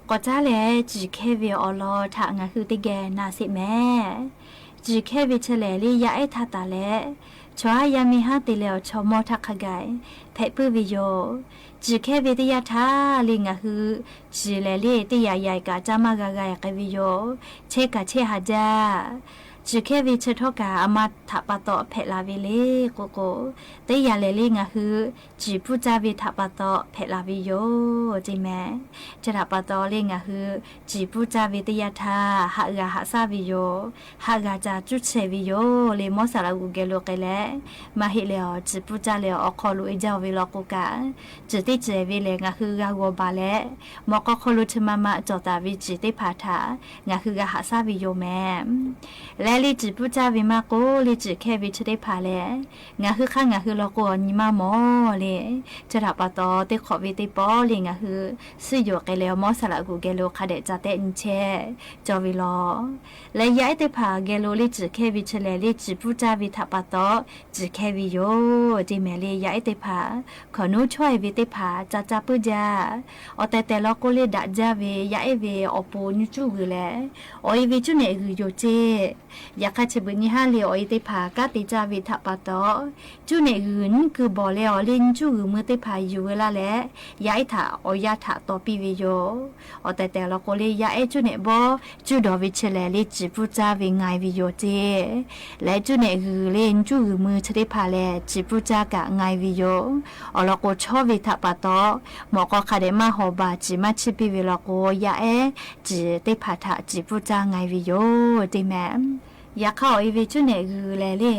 K'awꞈ caˉ leh, ciˬ hkehˇ ve awˬ lawn htaꞈ ngaˬ hui teˇ geh na sheˍ mehˍ. Ciˬ hkehˇ ve chi lehˬ, le yaˇ ehˉ htaˇ taˍ leh, chaw haˉ yaˇ miˇ haˉ te leh awˬ chaw mawˇ htaˇ hk'a gaˬ hpehꞈ puiˉ ve yoˬ. Ciˬ hkehˇ ve teˇ yanˇ htaˇ le ngaˬ hui ciˬ lehˬ le teˇ yanˇ yanˇ kaꞈ caˇ maˇ g'a g'a k'ai ve yoˬ. Chehˇ kaꞈ chehˇ haˍ jaˇ. Ciˬ hkehˇ ve chi htawˇ kaꞈ a ma htaꞈ pa taw hpehꞈ la ve le k'o k'o, teˇ yanˇ lehˬ le ngaˬ hui ciˬ pfuhˇ caˇ ve htaꞈ pa taw hpehꞈ la ve yoˬ ceˇ mehˍ. Chi htaꞈ pa taw le ngaˬ hui ciˬ pfuhˇ caˇ ve teˇ yanˇ htaˇ haꞈ g'a haꞈ shaˉ ve yoˬ. Haꞈ g'a ca cuˇ chehˇ ve yoˬ le mawˇ saˍ laꞈ g'uˬ geh lo k'ai leh, maˇ heˆ leh awˬ ciˬ pfuhˇ caˇ leh awˬ hk'aw lo e jaˇ ve law k'o kaꞈ, ciˬ teˇ ceuˬ ve lehˬ ngaˬ hui g'a g'aw baˬ leh, mawꞈ k'aw hk'aw lo chi ma ma cawˬ taˍ ve ciˬ teˇ hpaˍ htaꞈ ngaˬ hui g'a haꞈ shaˉ ve yoˬ mehˍ. Leh le ciˬ pfuhˇ caˇ ve maˇ k'oˆ le ciˬ hkehˇ ve chi teˇ hpaˍ lehˬ, ngaˬ hui hk'aˇ ngaˬ hui law k'o awˬ nyi maˇ mawˬ le. Chi htaꞈ pa taw teˇ hk'awꞈ ve teˇ pawˆ le ngaˬ hui suhˉ yoˬ k'ai leh awˬ mawˇ saˍ laꞈ g'uˬ geh lo hk'a dehꞈ ca tehˆ nyi chehˇ cawˇ ve law. Leh yaˇ ehˉ teˇ hpaˍ geh lo le ciˬ hkehˇ ve chi lehˬ le ciˬ pfuhˇ caˇ ve htaꞈ pa taw ciˬ hkehˇ ve yoˬ ceˇ mehˍ. Le yaˇ ehˉ teˇ hpaˍ hkawꞈ nuˉ chawˇ e ve teˇ hpaˍ ca ca puiˉ jaˇ. Awˬ tehˬ tehˬ law k'o le daꞈ jaˇ ve yaˇ ehˉ ve awˬ pon nyiˇ cuˇ g'uiˬ lehˬ, awˬ e ve cuˇ nehꞈ g'uiˬ yoˬ ceˇ. Yaꞈ hk'aˇ chi beuꞈ nyi haˉ le awˬ e teˇ hpaˍ kanˉ te caˇ ve htaꞈ pa taw, cuˇ nehꞈ g'uiˬ nyiˇ kuiˬ bawˬ leh awˬ le nyiˇ cuˇ g'uiˬ mui teˇ hpaˍ yuˬ ve laˇ leh, yaˇ ehˉ htaꞈ awˬ yanˇ htaꞈ taw piˇ ve yoˬ. Awˬ tehˬ tehˬ law k'o le yaˇ ehˉ cuˇ nehꞈ bawˆ cuˇ dawˬ ve chi lehˬ le ciˬ pfuhˇ caˇ ve nga e ve yoˬ ceˇ. Leh cuˇ nehꞈ g'uiˬ le nyiˇ cuˇ g'uiˬ mui chi teˇ hpaˍ lehˬ ciˬ pfuhˇ caˇ kaꞈ nga e ve yoˬ. Awˬ lawn k'o chawˇ ve htaꞈ pa taw, mawꞈ k'aw hk'a dehꞈ maˇ hawˍ baˬ ciˬ maˇ chiˇ piˇ ve law k'o yaˇ ehˉ ciˬ teˇ hpaˍ htaꞈ ciˬ pfuhˇ caˇ nga e ve yoˬ ceˇ mehˍ. Yaꞈ hk'aˇ awˬ e ve cuˇ nehꞈ g'uiˬ lehˬ le,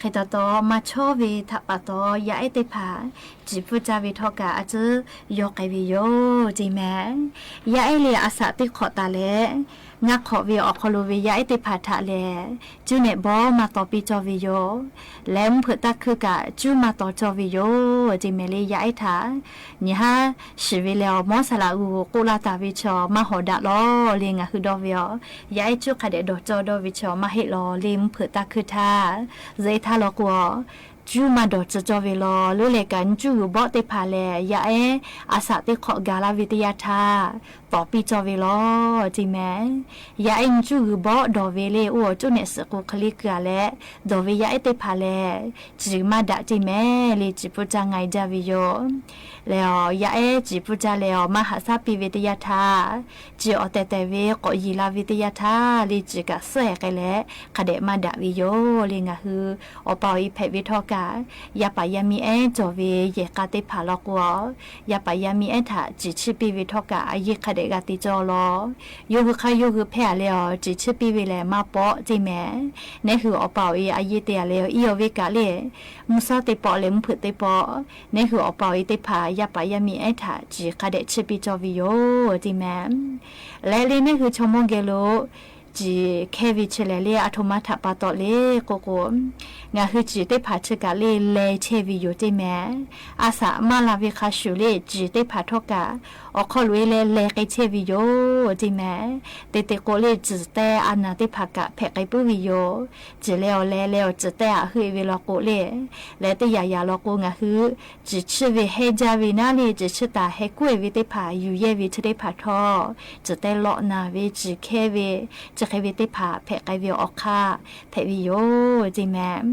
hk'e taw taw maˇ chawˇ ve htaꞈ pa taw yaˇ ehˉ teˇ hpaˍ ciˬ pfuhˇ caˇ ve htawˇ kaꞈ a ciˉ yaw k'ai ve yoˬ ceˇ mehˍ. Yaˇ ehˉ le a shaꞈ teˇ hk'awꞈ taˍ leh, ngaˇ hk'awꞈ ve awˬ hk'aw lo ve yaˇ ehˉ teˇ hpaˍ htaꞈ lehˬ, cuˇ nehꞈ bawˆ maˇ taw piˇ cawˇ ve yoˬ. Leh mvuhˇ hpeuꞈ taˇ hkuiˇ kaꞈ cuˇ maˇ taw cawˇ ve yoˬ ceˇ mehˍ. Le yaˇ ehˉ htaꞈ nyi haˉ shiˍ ve leh awˬ mawˇ saˍ laꞈ g'uˬ k'oˆ laˇ taˍ ve chaw maˇ hawˍ daꞈ law le ngaˬ hui dawˇ ve aˬ. Yaˇ ehˉ cuˇ hk'a dehꞈ dawˬ cawˇ dawˇ ve chaw maˇ heˆ law le mvuhˇ hpeuꞈ taˇ hkuiˇ htaˇ, zuhꞈ e htaˇ law k'o, cuˇ maˇ dawˬ tcuh cawˇ ve law. Leuˉ leh kaꞈ nyiˇ cuˇ g'uiˬ bawˆ teˇ hpaˍ lehˬ yaˇ ehˉ a shaꞈ teˇ hk'awꞈ gaˬ laˇ ve teˇ yanˇ htaˇ tawˍ piˇ cawˇ ve law ceˇ mehˍ. Yaˇ ehˉ nyiˇ cuˇ g'uiˬ bawˆ dawˬ ve le oˇ awˬ cuˇ nehꞈ suhˍ k'o hk'e le keu a leh, dawˬ ve yaˇ ehˉ teˇ hpaˍ lehˬ ciˬ maˇ daꞈ ceˇ mehˍ le ciˬ pfuhˇ caˇ nga e jaˇ ve yoˬ. Leh awˬ yaˇ ehˉ ciˬ pfuhˇ caˇ leh awˬ maˇ haꞈ shaˉ piˇ ve teˇ yanˇ htaˇ, ciˬ awˬ tehˬ tehˬ ve k'awꞈ yiˍ la ve teˇ yanˇ htaˇ le ciˬ kaꞈ suhˉ e k'ai leh hk'a dehꞈ maˇ daꞈ ve yoˬ le ngaˬ hui awˬ pa awˬ e hpehꞈ ve htawˇ kaꞈ, yaˇ paˍ yaˇ miˇ ehˉ cawˬ ve yehˬ k'a teˇ hpaˍ law k'o, yaˇ paˍ yaˇ miˇ ehˉ htaꞈ ciˬ chiˇ piˇ ve htawˇ kaꞈ a yeˇ hk'a dehꞈ g'a te cawˇ law. Yawˇ hui hk'aˇ yawˇ hui hpehˇ a leh awˬ ciˬ chiˇ piˇ ve lehˬ maˇ pawˆ ceˇ mehˍ. Neˉ hui awˬ pa awˬ e a yeˇ te a leh awˬ iˉ awˬ ve kaꞈ le, mvuhˇ shawˉ teˇ pawˆ leh mvuhˇ hpeuꞈ teˇ pawˆ, neˉ hui awˬ pa awˬ e teˇ hpaˍ yaˇ paˍ yaˇ miˇ ehˉ htaꞈ ciˬ hk'a dehꞈ chiˇ piˇ cawˇ ve yoˬ ceˇ mehˍ. Leh le neˉ hui chaw mawˇ geh lo ciˬ hkehˇ ve chi lehˬ le a htoꞈ ma htaꞈ pa taw le k'o k'o, ngaˬ hui ciˬ teˇ hpaˍ chi kaꞈ le leh chehˇ ve yoˬ ceˇ mehˍ. A shaꞈ maˇ la ve hk'a shuˍ le ciˬ teˇ hpaˍ htawˇ kaꞈ awˬ hk'aw lo e leh leh k'ai chehˇ ve yoˬ ceˇ mehˍ. Te te k'o le ciˬ tehˇ a naˬ teˇ hpaˍ kaꞈ hpehꞈ k'ai puiˉ ve yoˬ. Ciˬ leh awˬ leh leh awˬ ciˬ tehˇ a heuˆ e ve law k'o le, leh teˇ yanˇ yanˇ law k'o ngaˬ hui ciˬ chiˇ ve heh jaˇ ve naˉ le ciˬ chiˇ taˍ heh kuˉ e ve teˇ hpaˍ yuˬ yehˇ ve chi teˇ hpaˍ htawˇ, ciˬ tehˇ lawˆ naˬ ve ciˬ hkehˇ ve chi hk'e ve teˇ hpaˍ hpehꞈ k'ai ve awˬ hk'aˇ hpehꞈ ve yoˬ ceˇ mehˍ.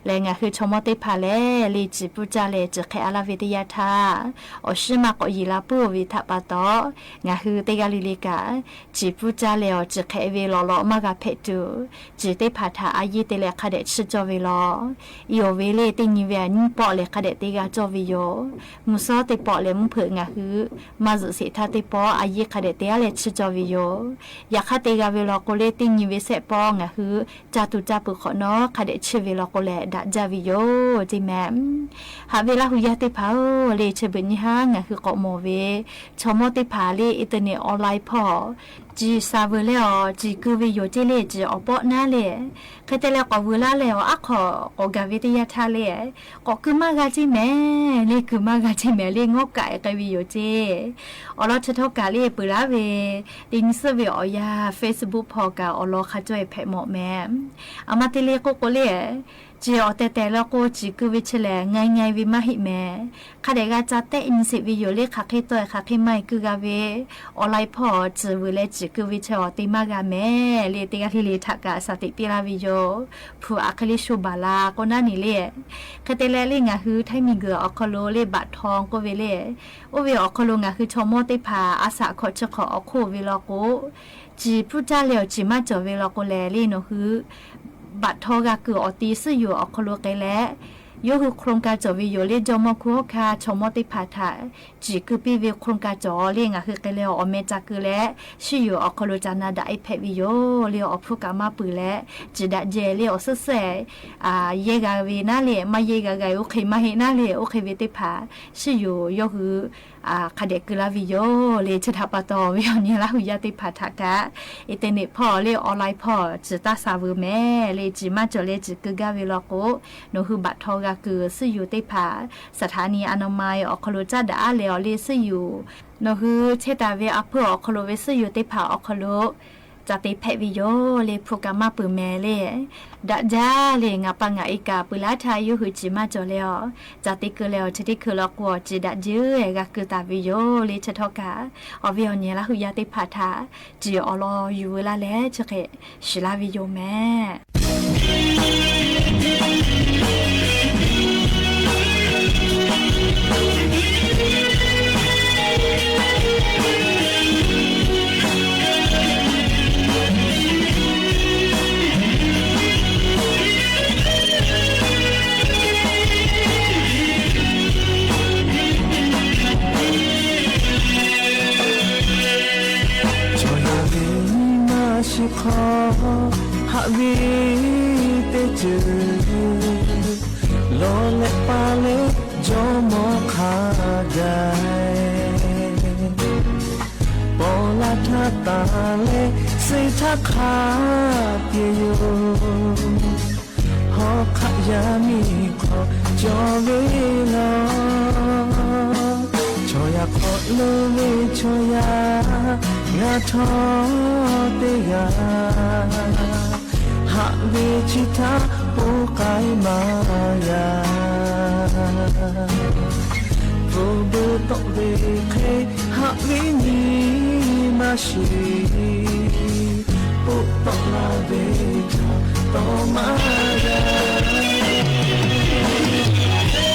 Leh ngaˬ hui chaw mawˇ teˇ hpaˍ lehˬ le ciˬ pfuhˇ caˇ leh ciˬ hk'e a laˇ ve teˇ yanˇ htaˇ, awˬ shiˉ maˇ k'awꞈ yiˍ la puiˉ ve htaꞈ pa taw, ngaˬ hui teˇ g'aˇ le le kaꞈ ciˬ pfuhˇ caˇ leh awˬ ciˬ hk'e ve lawꞈ lawꞈ maˇ g'a hpehꞈ tuˬ, ciˬ teˇ hpaˍ htaꞈ a yeˇ te leh hk'a dehꞈ chiˇ cawˇ ve law. Iˉ awˬ ve le teˇ nyi ve a nyiˇ pawˆ leh hk'a dehꞈ te g'a cawˇ ve yoˬ. Mvuhˇ shawˉ teˇ pawˆ leh mvuhˇ hpeuꞈ ngaˬ hui maˇ zuhꞈ sheˍ htaˇ teˇ pawˆ a yeˇ hk'a dehꞈ te a leh chiˇ cawˇ ve yoˬ. Yaꞈ hk'aˇ te g'a ve law k'o le teˇ nyi ve shehˆ pawˆ ngaˬ hui caˇ tuˬ caˇ peuˬ hk'awꞈ nawˉ hk'a dehꞈ chiˇ ve law k'o leh daꞈ jaˇ ve yoˬ ceˇ mehˍ. Haꞈ ve Laˇ hu yaˇ teˇ hpaˍ-oˬ, le chi beuꞈ nyi haˉ ngaˬ hui k'awꞈ mawˬ ve chaw mawˇ teˇ hpaˍ le internet online hpawˇ Ciˬ shaˍ vuiˬ leh awˬ ciˬ keu ve yoˬ ceˇ le, ciˬ awˬ pawˆ naˉ le. Hk'e te leh k'awꞈ vuiˬ laˇ leh awˬ aˉ hk'aw k'awꞈ gaˬ ve teˇ yanˇ htaˇ le, k'awꞈ keu maˇ g'a ceˇ mehˍ le, keu maˇ g'a ceˇ mehˍ le, ngawˉ kaꞈ k'ai ve yoˬ ceˇ. Awˬ lawn chi htawˇ kaꞈ le peuˬ laˇ ve, teˇ nyi suhˉ ve awˬ yanˇ Facebook hpawˇ kaꞈ awˬ lawn hk'a cawˇ e hpehꞈ mawˬ mehˍ. A ma te le k'oˆ k'o le, ciˬ awˬ tehˬ tehˬ le k'o, ciˬ keu ve chi lehˬ ngai ngai ve maˇ heˆ mehˍ. Hk'a dehꞈ g'a ca tehˆ nyi sheˍ ve yoˬ le, hk'aˬ hk'e tawˆ e hk'aˬ hk'e maˇ e keu g'a ve, online hpawˇ ciˬ vuiˬ leh ciˬ keu ve chi awˬ te maˇ g'a mehˍ le, teˇ g'aˇ le le htaꞈ kaꞈ shaˍ teꞈ piˇ laˇ ve yoˬ. Hpu aꞈ hk'e le sho baˬ la k'o naˉ nyi le. Hk'e te leh le ngaˬ hui Htaiˇ miˬguiˬ awˬ hk'aw lo le baꞈ htaw k'oˆ ve le, oˇ ve awˬ hk'aw lo ngaˬ hui chaw mawˇ teˇ hpaˍ a shaꞈ hkawꞈ chi hk'awꞈ awˬ hk'oˆ ve law k'o, ciˬ pfuhˇ caˇ leh awˬ ciˬ maˇ cawˬ ve law k'o lehˬ le, nawˬ hui baꞈ htaw g'a keu awˬ ti suhˉ yoˬ awˬ hk'aw lo k'ai leh, yawˇ hui โครงการ cawˬ ve yoˬ le, jawˇmawˇ hkunˉ hawˉ hkanˇ chaw mawˇ teˇ hpaˍ htaꞈ ciˬ keu piˇ ve โครงการ cawˬ le, ngaˬ hui k'ai leh awˬ meh ca keu leh suhˉ yoˬ awˬ hk'aw lo ca na daꞈ e hpehꞈ ve yoˬ le. Awˬ hpfuhˇ kaꞈ maˇ peuˬ leh, ciˬ daꞈ jehˬ le awˬ suhˉ suhˉ yehˇ g'a ve naˉ le, maˇ yehˇ g'a g'a oˇ hk'e maˇ heˆ naˉ le, oˇ hk'e ve teˇ hpaˍ suhˉ yoˬ yawˇ hui hk'a dehꞈ keu laˇ ve yoˬ le. Chi htaꞈ pa taw ve awˬ nyi Laˇ hu yaˇ teˇ hpaˍ htaꞈ kaꞈ internet hpawˇ le online hpawˇ ciˬ taˇ shaˍ vuiˬ mehˍ le, ciˬ maˇ cawˬ leh ciˬ keu gaˇ ve law k'o, nawˬ hui baꞈ htaw g'a keu suhˉ yoˬ teˇ hpaˍ สถานีอนามัย awˬ hk'aw lo caˉ daꞈ aˉ leh awˬ le suhˉ yoˬ, nawˬ hui chehˇ taˍ ve a peuˇ awˬ hk'aw lo ve suhˉ yoˬ teˇ hpaˍ awˬ hk'aw lo ca te hpehꞈ ve yoˬ le. Hpu kaꞈ maˇ peuˬ mehˍ le, daꞈ jaˇ le. Ngaˬ pa ngaˬ e kaꞈ peuˬ laˇ htaˇ yawˇ hui ciˬ maˇ cawˬ leh awˬ ca te keu leh awˬ chi teˇ hkui law k'o awˬ ciˬ daꞈ jeuˇ g'a keu taˍ ve yoˬ le. Chi htawˇ kaꞈ awˬ viˉ awˬ nyi Laˇ hu yaˇ teˇ hpaˍ htaꞈ ciˬ awˬ lawn yuˬ veu laˇ leh chi hk'e shiˍ laˇ ve yoˬ mehˍ. Chaw yaˇ ve nyi ma shiˍ hk'aw haꞈ ve teˇ ceuˬ lawˬ leh pa leh jawˇmawˇ hk'a gaˬ paw la htaˇ taˍ leh suh htaˇ hk'a pyeˬ yoˬ. Hawˉ hk'aˆ yaˇ miˇ hk'aw cawˬ ve laˬ, chaw yaˇ hk'aw lo ve chaw yaˇ ngaˬ htawˇ teˇ g'aˇ haꞈ ve chi htaꞈ poˇ k'ai maˇ g'a. Pfuhˇ buiˇ tawˆ ve hk'e haꞈ ve nyi ma shiˍ, poˆ tawˆ la ve htaꞈ tawˆ maˇ g'a.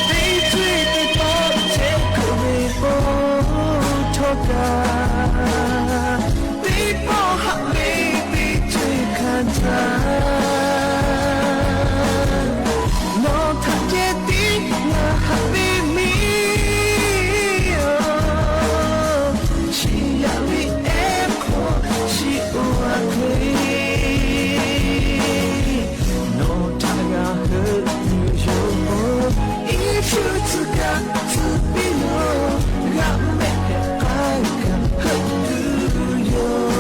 Teˇ ceuˬ teˇ pawˆ chehˇ kuiˬ ve k'o htawˇ kaꞈ, teˇ pawˆ haꞈ ve teˇ ceuˬ hkanˍ jaˇ. Nawˬ htaꞈ ceh tiˉ ngaˬ haꞈ ve miˇ-oˬ, chi yaꞈ ve ehˉ hk'aw chi oˇ a hk'e, nawˬ htaꞈ g'a heuˆ tuˬ yoˬ k'o, Yeˍsuˆ tcuh kaꞈ tcuh piˇ-oˬ, g'a mehˆ hpehꞈ k'ai kaꞈ heuˆ tuˬ yoˬ.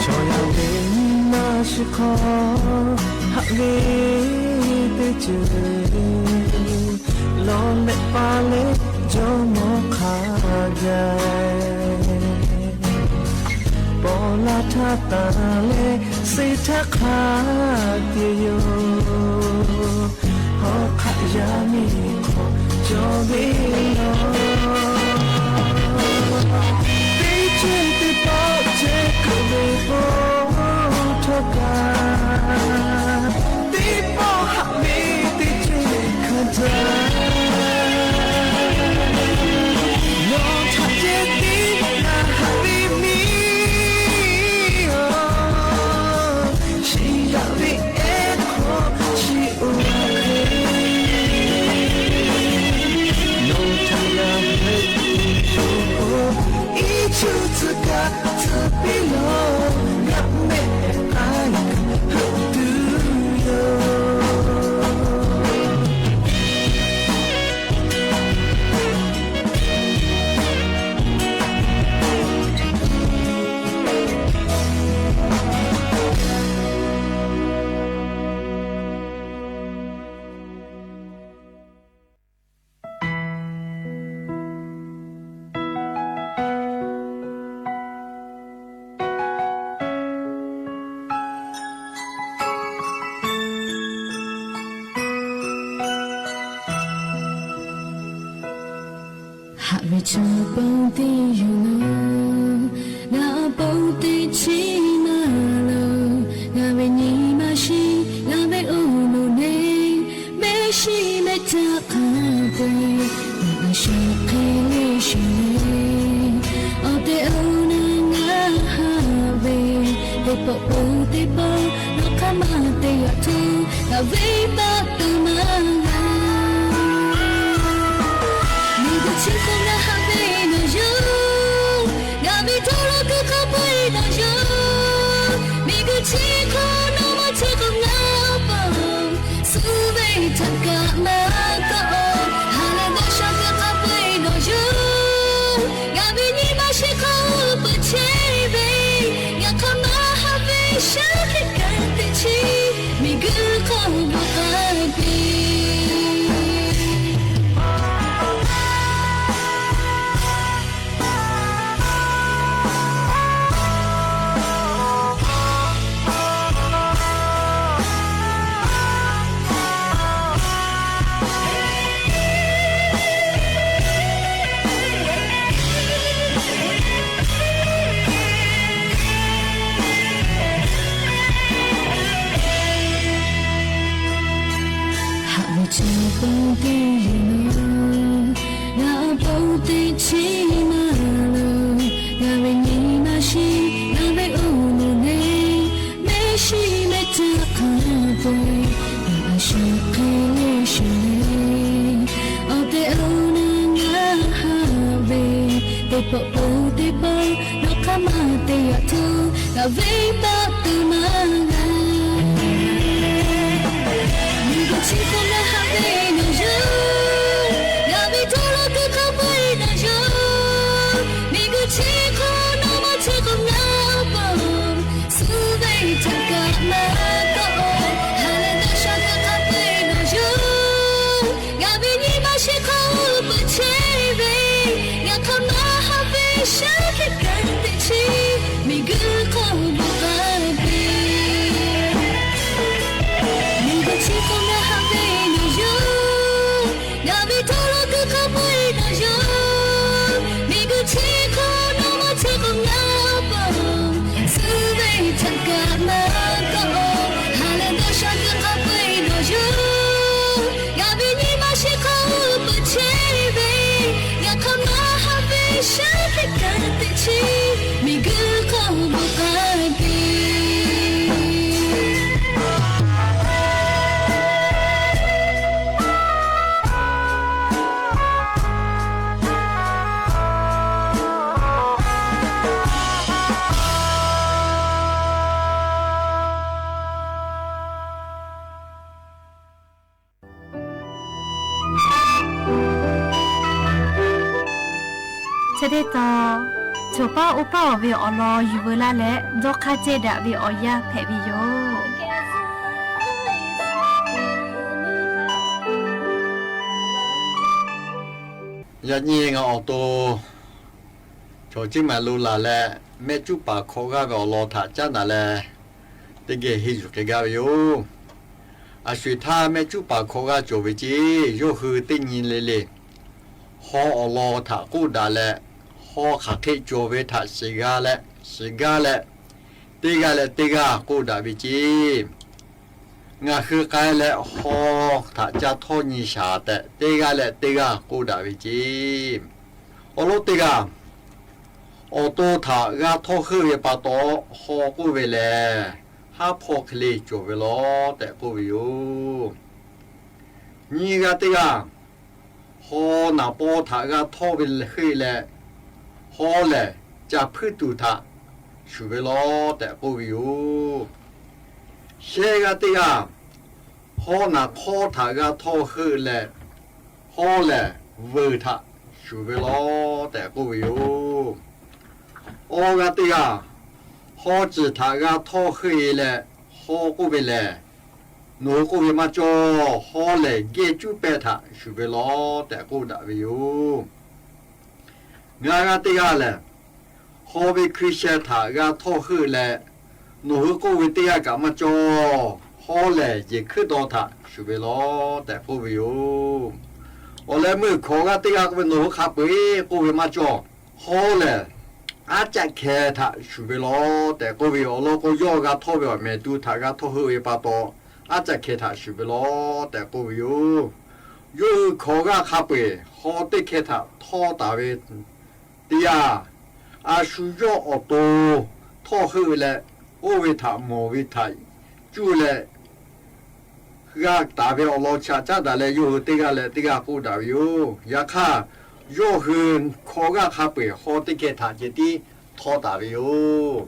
Chaw yaˇ ve nyi ma shiˍ hk'aw haꞈ ve teˇ ceuˬ lawˬ leh pa leh jawˇmawˇ hk'a gaˬ paw la htaˇ taˍ leh suh htaˇ hk'a pyeˬ yoˬ. Hawˉ hk'aˆ yaˇ miˇ hk'aw cawˬ ve laˬ, teˇ ceuˬ teˇ pawˆ chehˇ kuiˬ ve k'o htawˇ kaꞈ, teˇ pawˆ haꞈ ve teˇ ceuˬ hkanˍ jaˇ. Nawˬ htaꞈ ceh tiˉ ngaˬ haꞈ ve miˇ-oˬ, chi Haꞈ ve chaw pon teˇ yonˍ lo, ngaˬ awˬ pon teˇ chiˉ maˇ loˍ. Ngaˬ ve nyi ma shiˍ, ngaˬ ve awˬ moˍ neˇ, mehˆ shiˍ mehˆ htaˇ hk'a peu-eˬ, ngaˬ a shaꞈ hk'e le shuˍ le. Awˬ tehˬ awˬ na ngaˬ haꞈ ve, teˇ pawˆ peuˬ teˇ pawˆ, nawˬ hk'aˇ maˇ te yaꞈ hto, ngaˬ venˇ baˆ tuˬ maˇ g'a. Miˬguiˬ chi hk'oˆ ngaˬ haꞈ ve nawˬ yoˬ, ngaˬ ve hto lo kuˬ hk'a peu-eˬ nawˬ yoˬ. Miˬguiˬ chi hk'oˆ nawˬ maˇ chehˇ k'o ngaˬ awˬ pon, suh ve htaꞈ kaꞈ maˇ kawˆ-oˬ. Ha lehˬ dawˇ sha kuˬ hk'a peu-eˬ nawˬ yoˬ, ngaˬ ve nyi ma shiˍ hk'aw peuˬ chehˇ ve, ngaˬ hk'aˇ maˇ haꞈ ve shaˉ hkiˆ kaꞈ teꞈ chiˉ, miˬguiˬ hk'oˆ bvuhꞈ k'ai piˇ. Haꞈ ve chaw pon teˇ yonˍ lo, ngaˬ awˬ pon teˇ chiˉ maˇ loˍ. Ngaˬ ve nyi ma shiˍ, ngaˬ ve awˬ moˍ neˇ, mehˆ shiˍ mehˆ htaˇ hk'a peu-eˬ, ngaˬ a shaꞈ hk'e le shuˍ le. Awˬ tehˬ awˬ na ngaˬ haꞈ ve, teˇ pawˆ peuˬ teˇ pawˆ, nawˬ hk'aˇ maˇ te yaꞈ hto, ngaˬ venˇ baˆ tuˬ maˇ g'a. Miˬguiˬ chi hk'oˆ ngaˬ haꞈ ve nawˬ yoˬ, ngaˬ ve hto lo kuˬ hk'a peu-eˬ nawˬ yoˬ. Miˬguiˬ chi hk'oˆ nawˬ maˇ chehˇ k'o ngaˬ awˬ pon, suh ve htaꞈ kaꞈ maˇ kawˆ-oˬ. Ha lehˬ dawˇ sha kuˬ hk'a peu-eˬ nawˬ yoˬ, ngaˬ ve nyi ma shiˍ hk'aw peuˬ chehˇ ve, ngaˬ hk'aˇ maˇ haꞈ ve shaˉ hkiˆ kaꞈ teꞈ chiˉ, miˬguiˬ hk'oˆ bvuhꞈ k'ai piˇ. Miˬguiˬ chi hk'oˆ ngaˬ haꞈ ve nawˬ yoˬ, ngaˬ ve hto lo kuˬ hk'a peu-eˬ nawˬ yoˬ. Miˬguiˬ chi hk'oˆ nawˬ maˇ chehˇ k'o ngaˬ awˬ pon, suh ve htaꞈ kaꞈ maˇ kawˆ-oˬ. Ha lehˬ dawˇ sha kuˬ hk'a peu-eˬ nawˬ yoˬ, ngaˬ ve nyi ma shiˍ hk'aw peuˬ chehˇ ve, ngaˬ hk'aˇ maˇ haꞈ ve shaˉ hkiˆ kaꞈ teꞈ chiˉ, miˬguiˬ hk'oˆ bvuhꞈ k'ai piˇ. Chi teˇ tawn, choˬ paˉ oˇ paˉ awˬ ve awˬ lawn yuˬ veu laˇ leh, dawˇ hk'aˇ cehˇ daꞈ ve awˬ yanˇ hpehꞈ ve yoˬ. Yaꞈ nyi ngaˬ awˬ to chaw Ciˉ Maˍ lo laˬ leh, mehˆ cuˉ paˍ hk'awꞈ g'aˇ ve awˬ lawn htaꞈ caˉ naˍ leh, teˇ geh henˇ yuˬ k'ai gaˇ ve yoˬ. A sho-eˬ htaˇ mehˆ cuˉ paˍ hk'awꞈ g'aˇ cawˬ ve ceˇ, yawˇ hui teˇ nyi le le, haw awˬ lawn htaꞈ k'oˆ daꞈ leh, haw hk'aˬ hk'e cawˬ ve htaꞈ shiˍ g'a leh, shiˍ gaˇ leh, teˇ g'aˇ leh teˇ g'aˇ k'oˆ daꞈ ve ceˇ. Ngaˬ hui k'ai leh haw htaꞈ ca htawˇ nyi shaˍ tehꞈ, teˇ g'aˇ leh teˇ g'aˇ k'oˆ daꞈ ve ceˇ. Awˬ lawn teˇ g'aˇ, awˬ to htaꞈ g'a htawˇ heuˆ ve pa taw, haw k'oˆ ve lehˬ, haˉ hpawˇ hk'e le cawˬ ve law tehꞈ k'oˆ ve yoˬ. Nyiˇ g'aˇ teˇ g'aˇ, haw naˍ paw htaꞈ g'a htawˇ ve heuˆ leh, haw lehˬ ca hpuiˇ tuˬ htaꞈ shuˍ ve law tehꞈ k'oˆ ve yoˬ. Shehˆ g'aˇ teˇ g'aˇ, haw naˍ hk'awˇ htaꞈ g'a htawˇ heuˆ leh, haw lehˬ veuˬ htaꞈ shuˍ ve law tehꞈ k'oˆ ve yoˬ. Awˇ g'aˇ teˇ g'aˇ, haw ciˬ htaꞈ g'a htawˇ heuˆ e leh, haw k'oˆ ve lehˬ, nawˬ hui k'oˆ ve maˇ cawˇ, haw lehˬ gehˇ cuˉ pehˇ htaꞈ shuˍ ve law tehꞈ k'oˆ daꞈ ve yoˬ. Ngaˬ g'aˇ teˇ g'aˇ lehˬ, haw ve hkui sheh htaꞈ g'a htawˇ heuˆ leh, nawˬ hui k'oˆ ve teˇ g'aˇ kaꞈ maˇ cawˇ, haw lehˬ yehˬ hkuiˉ daw htaꞈ shuˍ ve law tehꞈ k'oˆ ve yoˬ. Awˬ leh meuˇ hkawꞈ g'aˇ teˇ g'aˇ k'oˆ ve, nawˬ hui hk'a peu-eˬ k'oˆ ve maˇ cawˇ, haw lehˬ aˉ caˆ hkeh htaꞈ shuˍ ve law tehꞈ k'oˆ ve yoˬ. Awˬ lawn k'o, yawˇ g'a htawˇ ve awˬ mehˍ tu htaꞈ g'a htawˇ heuˆ ve pa taw, aˉ caˆ hkeh htaꞈ shuˍ ve law tehꞈ k'oˆ ve yoˬ. Yawˇ hui hkawꞈ g'aˇ hk'a peu-eˬ haw teˇ hkeh htaꞈ htawˇ taˍ ve teˇ yanˇ, a shu yawˇ awˬ to htawˇ heuˆ leh, oˇ ve htaꞈ mawˬ ve htaꞈ cuˇ leh g'a taˍ ve awˬ lawn chaꞈ caˉ daꞈ leh, yawˇ hui teˇ g'aˇ leh teˇ g'aˇ k'oˆ daꞈ ve yoˬ. Yaꞈ hk'aˇ, yawˇ hui hkawꞈ g'aˇ hk'a peu-eˬ haw teˇ hkeh htaꞈ ceh tiˉ htawˇ taˍ ve yoˬ.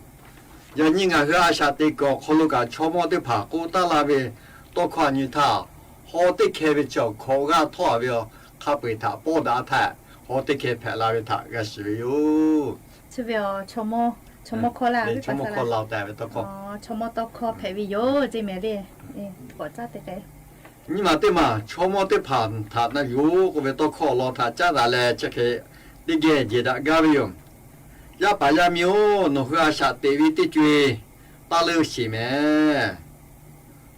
Yaꞈ nyi ngaˬ hui a shaꞈ teꞈ kuiˬ awˬ hk'aw lo kaꞈ chaw mawˇ teˇ hpaˍ k'oˆ taˉ laˇ ve tawˇ hkawˇ a nyi htaˇ, haw teˇ hkeh ve chi awˬ hkawꞈ g'aˇ htawˇ a ve hk'a peu-eˬ htaꞈ pawˇ daꞈ htaˇ, haw teˇ hkeh hpehꞈ la ve htaꞈ g'a shiˍ ve yoˬ. Chaw mawˇ hkawˇ la ve tawˇ hkawˇ, chaw mawˇ tawˇ hkawˇ hpehꞈ ve yoˬ. Nyiˇ maˬ teˇ maˬ chaw mawˇ teˇ hpaˍ htaꞈ na yuˬ k'oˆ ve tawˇ hkawˇ awˬ lawn htaꞈ caˉ daꞈ leh, chi hk'e teˇ geh jehˬ daꞈ gaˇ ve yoˬ. Yaˇ paˍ yaˇ miˇ-oˬ, nawˬ hui a shaꞈ teꞈ ve teˇ co-e taˇ leuˆ sheˍ mehˍ.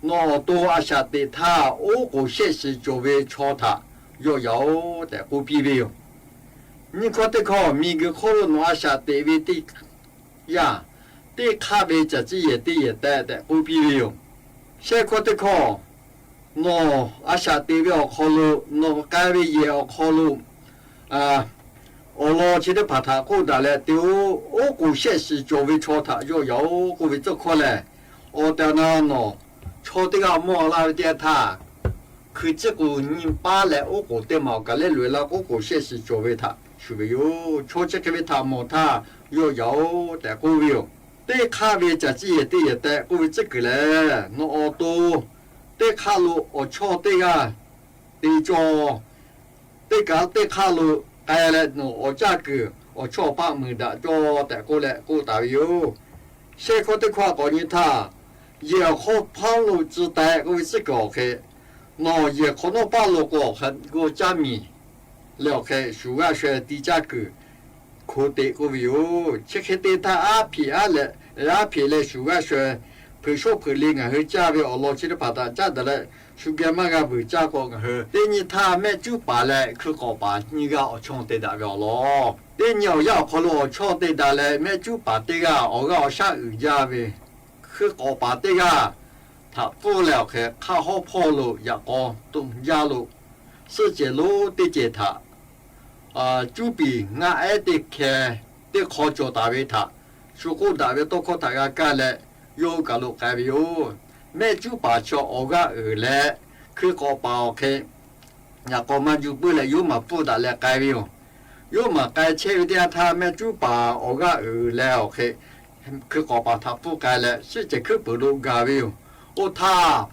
Nawˬ awˬ to a shaꞈ teꞈ htaˇ, oˉ k'oˍ shehˆ shiˍ cawˬ ve chaw htaꞈ yawˆ yan-oˬ tehꞈ k'oˆ piˇ ve yoˬ. Nyiˇ hkawˇ teˇ hkawˇ, miˬguiˬ hk'oˆ lo nawˬ a shaꞈ teꞈ ve teˇ yanˇ, teˇ hk'aˆ ve caˬ ciˇ yehˬ teˇ yehˬ tehꞈ tehꞈ k'oˆ piˇ ve yoˬ. Shehˆ hkawˇ teˇ hkawˇ, nawˬ a shaꞈ teꞈ ve awˬ hk'aw lo, nawˬ k'ai ve yehˬ awˬ hk'aw lo awˬ lawn chi teˇ hpaˍ htaꞈ k'oˆ daꞈ leh te-o, oˉ k'oˍ shehˆ shiˍ cawˬ ve chaw htaꞈ yawˆ yan-oˬ k'oˆ ve tcuh hkawˇ lehˬ, awˬ tehˬ awˬ na nawˬ chaw teˇ g'aˇ mawˇ laˇ ve teˇ yanˇ htaˇ, hkui ciˉ k'o nyi paˉ leh oˉ k'oˍ teˇ maˬ awˬ kaˬ lehˉ loꞈ-e laˇ k'o, oˉ k'oˍ shehˆ shiˍ cawˬ ve htaꞈ shuˍ ve yoˬ. Chaw chi hk'e ve htaꞈ mawˬ htaˇ yawˆ yan-oˬ tehꞈ k'oˆ ve yoˬ. Teˇ hk'aˆ ve caˬ ciˇ yehˬ teˇ yehˬ tehꞈ k'oˆ ve tcuhˉ kuiˬ lehˬ, nawˬ awˬ to teˇ hk'aˆ lo awˬ chawˇ teˇ g'aˇ te cawˇ, teˇ kaꞈ teˇ hk'aˆ lo k'ai leh nawˬ awˬ caˇ kuiˬ awˬ chawˇ awˬ paˆ muiˬ daꞈ cawˇ tehꞈ k'oˆ leh k'oˆ taˍ ve yoˬ. Shehˆ hkawˇ teˇ hkawˇ k'awꞈ nyi htaˇ, yehˬ awˬ hk'awˇ hpaˇ lo tcuh taˍ k'oˆ ve tcuhˉ kuiˬ awˬ hk'e, nawˬ yehˬ hk'awꞈ nawˉ paˇ lo k'o awˬ hk'e g'aw caˇ miˬ leh awˬ hk'e shuˍ g'aˇ shaw-e ti caˇ kuiˬ hko teꞈ k'oˆ ve yoˬ. Chi hk'e te htaˇ aˉ hpeꞈ aˉ leh, aˉ hpeꞈ leh shuˍ g'aˇ shaw-e, hpeuꞈ shawˉ hpeuꞈ le ngaˬ hui caˇ ve awˬ lawn chi teˇ hpaˍ htaꞈ caˉ daꞈ leh, shu geh maˇ g'a vuiˬ caˇ k'o, ngaˬ hui teˇ nyi htaˇ mehˆ cuˉ paˍ leh hkui k'awꞈ paˍ nyiˇ g'aˇ awˬ chawˇ te daꞈ ve awˬ lawn. Teˇ nyi awˬ yanˇ awˬ hk'aw lo awˬ chawˇ te daꞈ leh mehˆ cuˉ paˍ teˇ g'aˇ awˬ g'aˇ awˬ shaˉ uiˍ jaˇ ve, hkui k'awꞈ paˍ teˇ g'aˇ htaꞈ pfuhˇ leh awˬ hk'e hk'aˆ hawˉ hpawˇ lo yaꞈ k'aw toˆ jaˇ lo, suhˆ cehˬ lonˉ teˇ cehˬ htaꞈ cuˉ piˍ ngaˆ ehˉ teˇ hkeh teˇ hk'aw cawˬ taˍ ve htaꞈ shu k'oˆ daꞈ ve tawˇ hkawˇ htaꞈ g'a kaˇ leh, yawˇ hui kaˬ lo k'ai ve yoˬ. Mehˆ cuˉ paˍ chaw awˬ g'aˇ uiˍ leh, hkui k'awꞈ paˍ awˬ hk'e yaꞈ k'aw maˇ ju puiˉ leh yawˇ maˬ pfuhˇ daꞈ leh k'ai ve yoˬ. Yawˇ maˬ k'ai chehˇ ve teˇ yanˇ htaˇ mehˆ cuˉ paˍ awˬ g'aˇ uiˍ leh awˬ hk'e hkui k'awꞈ paˍ htaꞈ pfuhˇ k'ai leh, suhˆ cehˬ hkuiˉ puiˍ lo gaˬ ve yoˬ. Oˇ htaˇ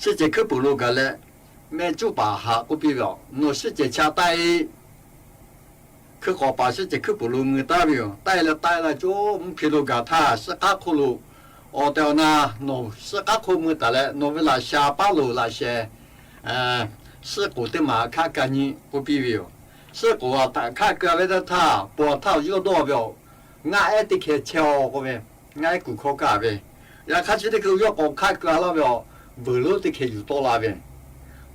suhˆ cehˬ hkuiˉ puiˍ lo gaˬ leh, mehˆ cuˉ paˍ htaꞈ k'oˆ piˇ ve, nawˬ suhˆ cehˬ cha taˆ-e. Hkui k'awꞈ paˍ suhˆ cehˬ hkuiˉ puiˍ lo mui taˍ ve yoˬ. Taˆ-e leh taˆ-e la cawˇ mvuhˇ hpe lo gaˬ htaˇ, suhˆ k'aˉ hk'oˆ lo awˬ tehˬ awˬ na nawˬ suhˆ k'aˉ hk'oˆ mui taˍ leh, nawˬ ve laꞈ sha paˉ lo laꞈ sheh suhˆ k'oˍ teˇ maˬ htaꞈ hkaˆ ka nyi k'oˆ piˇ ve yoˬ. Suhˆ k'oˍ htaꞈ hkaˆ ka ve teˇ htaˇ, pon htaˇ yawˇ dawˇ ve, ngaˆ ehˉ teˇ hkeh chehˇ-aw k'oˆ ve, ngaˆ ehˉ kuˬ hkawˇ kaˇ ve. Yaꞈ hk'aˇ chi teˇ hkeh yawˇ k'awꞈ hkaˆ ka laˇ ve, a, vuiˬ lonˉ teˇ hkeh yuˬ tawˆ la ve,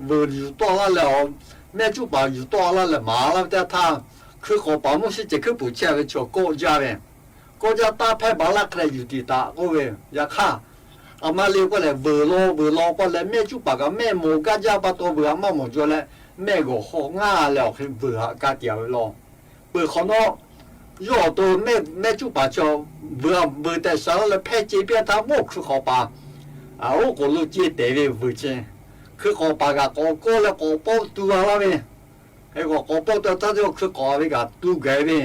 vuiˬ yuˬ tawˆ laˇ leh, mehˆ cuˉ paˍ yuˬ tawˆ laˇ leh maˍ laˇ ve teˇ htaˇ, hkui k'awꞈ paˍ mvuhˇ suhˆ cehˬ hkuiˉ puiˍ chehˇ ve chaw kawˆ jaˇ ve, kawˆ jaˇ taˇ hpehˇ baˬ laˇ hk'e leh yuˬ tiˍ taꞈ k'oˆ ve. Yaꞈ hk'aˇ, a ma le k'oˆ leh vuiˬ law vuiˬ law k'oˆ leh mehˆ cuˉ paˍ kaꞈ mehˆ mawˬ gaˇ jaˇ pa taw vuiˬ htaꞈ maˇ mawˬ jaw leh, mehˆ g'awˬ haw ngaˇ leh awˬ hk'e vuiˬ htaꞈ ka tiꞈ-a ve law. Peuˬ hk'awꞈ nawˉ, Yawˇ awˬ to mehˆ cuˉ paˍ chi vuiˬ tehꞈ sha laˇ leh hpehˇ ce piˇ htaˇ, mawˇ hkui k'awꞈ paˍ oˉ k'oˍ lo ce tehˬ ve vuiˬ chi, hkui k'awꞈ paˍ kaꞈ k'awꞈ kawˆ leh k'awꞈ pawˆ tu g'a laˇ ve. Hk'e k'awꞈ k'awꞈ pawˆ tu htaˇ, yawˇ hkui k'awꞈ ve kaꞈ tu gaˬ ve.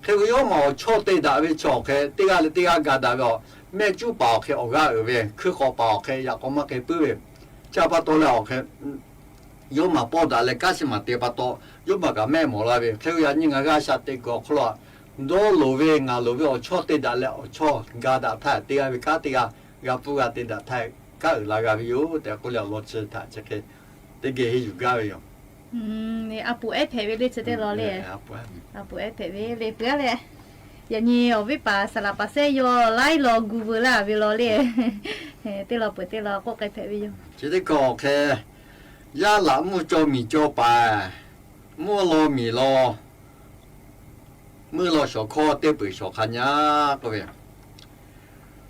Hk'e k'o, yawˇ maˬ awˬ chawˇ te daꞈ ve chi awˬ hk'e teˇ g'aˇ leh teˇ g'aˇ ga daꞈ ve, a, mehˆ cuˉ paˍ awˬ hk'e awˬ g'aˇ uiˍ ve, hkui k'awꞈ paˍ awˬ hk'e yaꞈ k'aw maˇ hk'e puiˉ ve. Chi pa taw leh awˬ hk'e yawˇ maˬ pawˆ daꞈ leh kanˉ shiˍ maˬ te pa taw, yawˇ maˬ kaꞈ mehˆ mawˬ la ve. Hk'e k'o, yaꞈ nyi ngaˬ g'a shaꞈ teꞈ kuiˬ awˬ hk'aw lo, dawˇ loˍ ve ngaˬ loˍ ve awˬ chawˇ te daꞈ leh awˬ chawˇ ga daꞈ htaˇ, teˇ g'aˇ ve kanˉ teˇ g'aˇ g'a pfuhˇ g'a te daꞈ htaˇ, kanˉ uiˍ la g'a ve yoˬ tehꞈ k'oˆ leh awˬ lawn chi htaꞈ chi hk'e teˇ geh henˇ yuˬ gaˇ ve yoˬ. A pu ehˉ hpehꞈ ve le, chi teˇ law le. A pu ehˉ hpehꞈ ve le, peuˬ a leh, yaꞈ nyi awˬ viˉ paˍ saˍ laˍ paˍ sehˉ yawˇ laiˉ law gu veu laˇ ve law le. Teˇ law peuˬ teˇ law k'oˆ k'ai hpehꞈ ve yoˬ. Chi teˇ hkui awˬ hk'e, yaˇ laꞈ mvuhˇ caw miˬ caw paiˍ, mvuhˇ law miˬ law, mvuhˇ law shawˍ hkawˇ teˇ peuˬ shawˍ hk'a nyaˇ k'oˆ ve,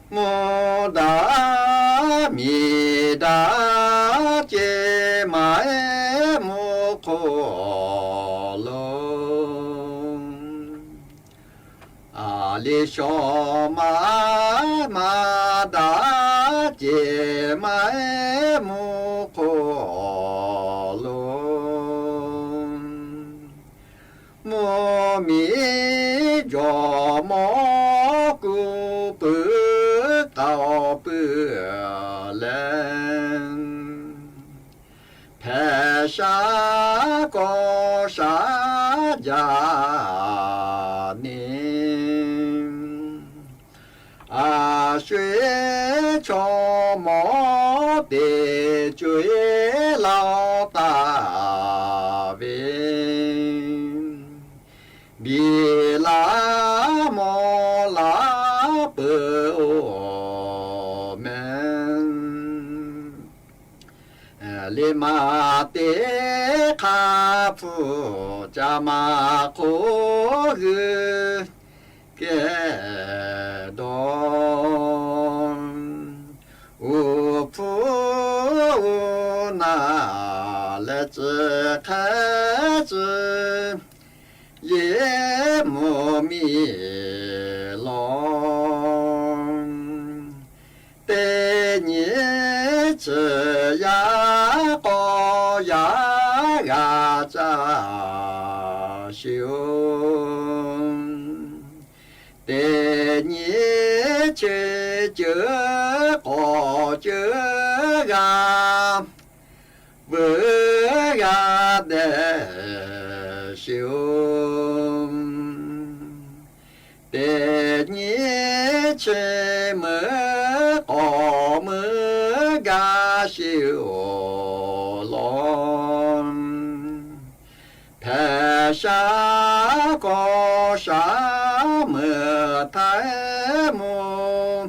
mvuhˇ daꞈ miˬ daꞈ ce maˇ mvuhˇ hk'oˆ lo, a liˇ shawˍ maˇ maˇ daꞈ ce maˇ mvuhˇ hk'oˆ lo, mvuhˇ miˬ jawˇ mawˇ kuˬ puiˉ k'aoˍ puiˉ leh, hpehꞈ shaˉ kawˇ shaˉ jaˇ ni, a sho-e chaw mawˇ teˇ co-e laˇ taˍ ve, biˇ laˇ mawˇ laˇ peuˬ-oˬ mehˍ. Liꞈ maˍ teˇ hk'a hpu ca ma hk'oˆ g'uiˬ kehˬ dawˇ, uˉ hpu uˉ naˍ leh tcuh hk'aˬ tcuh yehˬ mvuhˇ miˬ law, teˇ nyi chi yaˇ k'awꞈ yaˇ g'a caˇ sheˍ-oˬ. Teˇ nyi chi ceuˬ k'awꞈ ceuˬ g'a veuꞈ g'a dehꞈ sheˍ-oˬ. Teˇ nyi chi meuꞈ k'awꞈ meuꞈ gaˇ sheˍ-oˬ law. Hpehꞈ shaˉ kawˇ shaˉ meuꞈ htaiˍ mvuhˇ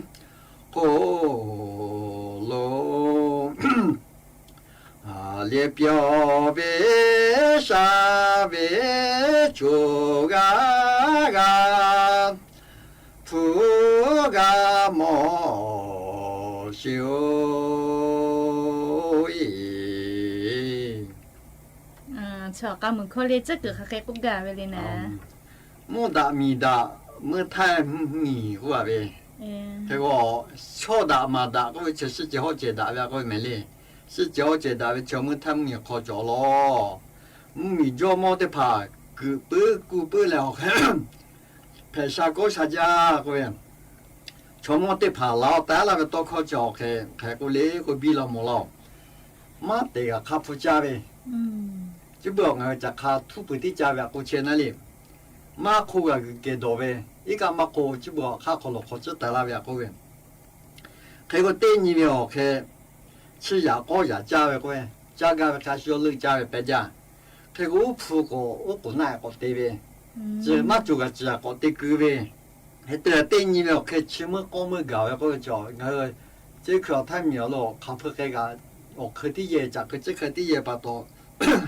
hk'oˆ lo, liꞈ pyawˬ ve sha ve coˬ g'a g'a, hpu g'a mawˬ sheˍ-oˬ. Mvuhˇ daꞈ miˬ daꞈ meuˇ htaiˇ miˬ k'oˆ a ve. Hk'e k'o, chaw daꞈ maˍ daꞈ k'oˆ ve chi shiˉ cehˬ hawˉ cehˬ daꞈ ve k'oˆ ve mehˍ le. Shiˉ cehˬ hawˉ cehˬ daꞈ ve chaw meuˇ htaiˇ mvuhˇ miˬ hk'aw cawˬ law. Mvuhˇ miˬ jawˇ mawˇ teˇ hpaˍ kuiˬ puiˉ kuˇ puiˉ leh awˬ hk'e hpehꞈ sha kawˇ sha jaˇ k'oˆ ve, chaw mawˇ teˇ hpaˍ laˬ-o taˍ laˇ ve tawˇ hkawˇ chi awˬ hk'e hk'e k'oˆ le k'oˆ biˇ law mawˬ law. Maˇ te g'a hk'a hpu caˇ ve, chi beuꞈ ngaˬ hui caˬ hk'a htuˉ peuˬ tiˉ caˇ ve a k'oˆ chehˇ naˉ le. Maˇ hk'oˆ g'a g'uiˬ kehˬ dawˬ ve, iˉ kaˆ maˇ hk'oˆ chi beuꞈ hk'aˇ hk'aw lo hk'aw tcuhˉ taˍ laˇ ve a k'oˆ ve. Hk'e k'o, teˇ nyi ve awˬ hk'e chi yaꞈ k'awˇ yaꞈ caˇ ve k'oˆ ve, caˇ gaˇ ve hk'a shu yawˇ leuˆ caˇ ve pehꞈ jaˇ. Hk'e k'o, uˉ hpu k'awꞈ oˉ k'oˍ naˆ k'awꞈ te ve, tcuh maˇ cawˬ g'a tcuh k'awꞈ te keu ve, hk'e te teˇ nyi ve awˬ hk'e chi meuˇ k'awˇ meuˇ gaˬ ve k'oˆ ve chaw ngaˬ hui ceˇ hkui awˬ htaiˇ miˬ awˬ lo hk'aˬ hpui hk'e g'a, awˬ hk'e tiˉ yehˬ caꞈ hk'e ceˇ hk'e tiˉ yehˬ pa taw,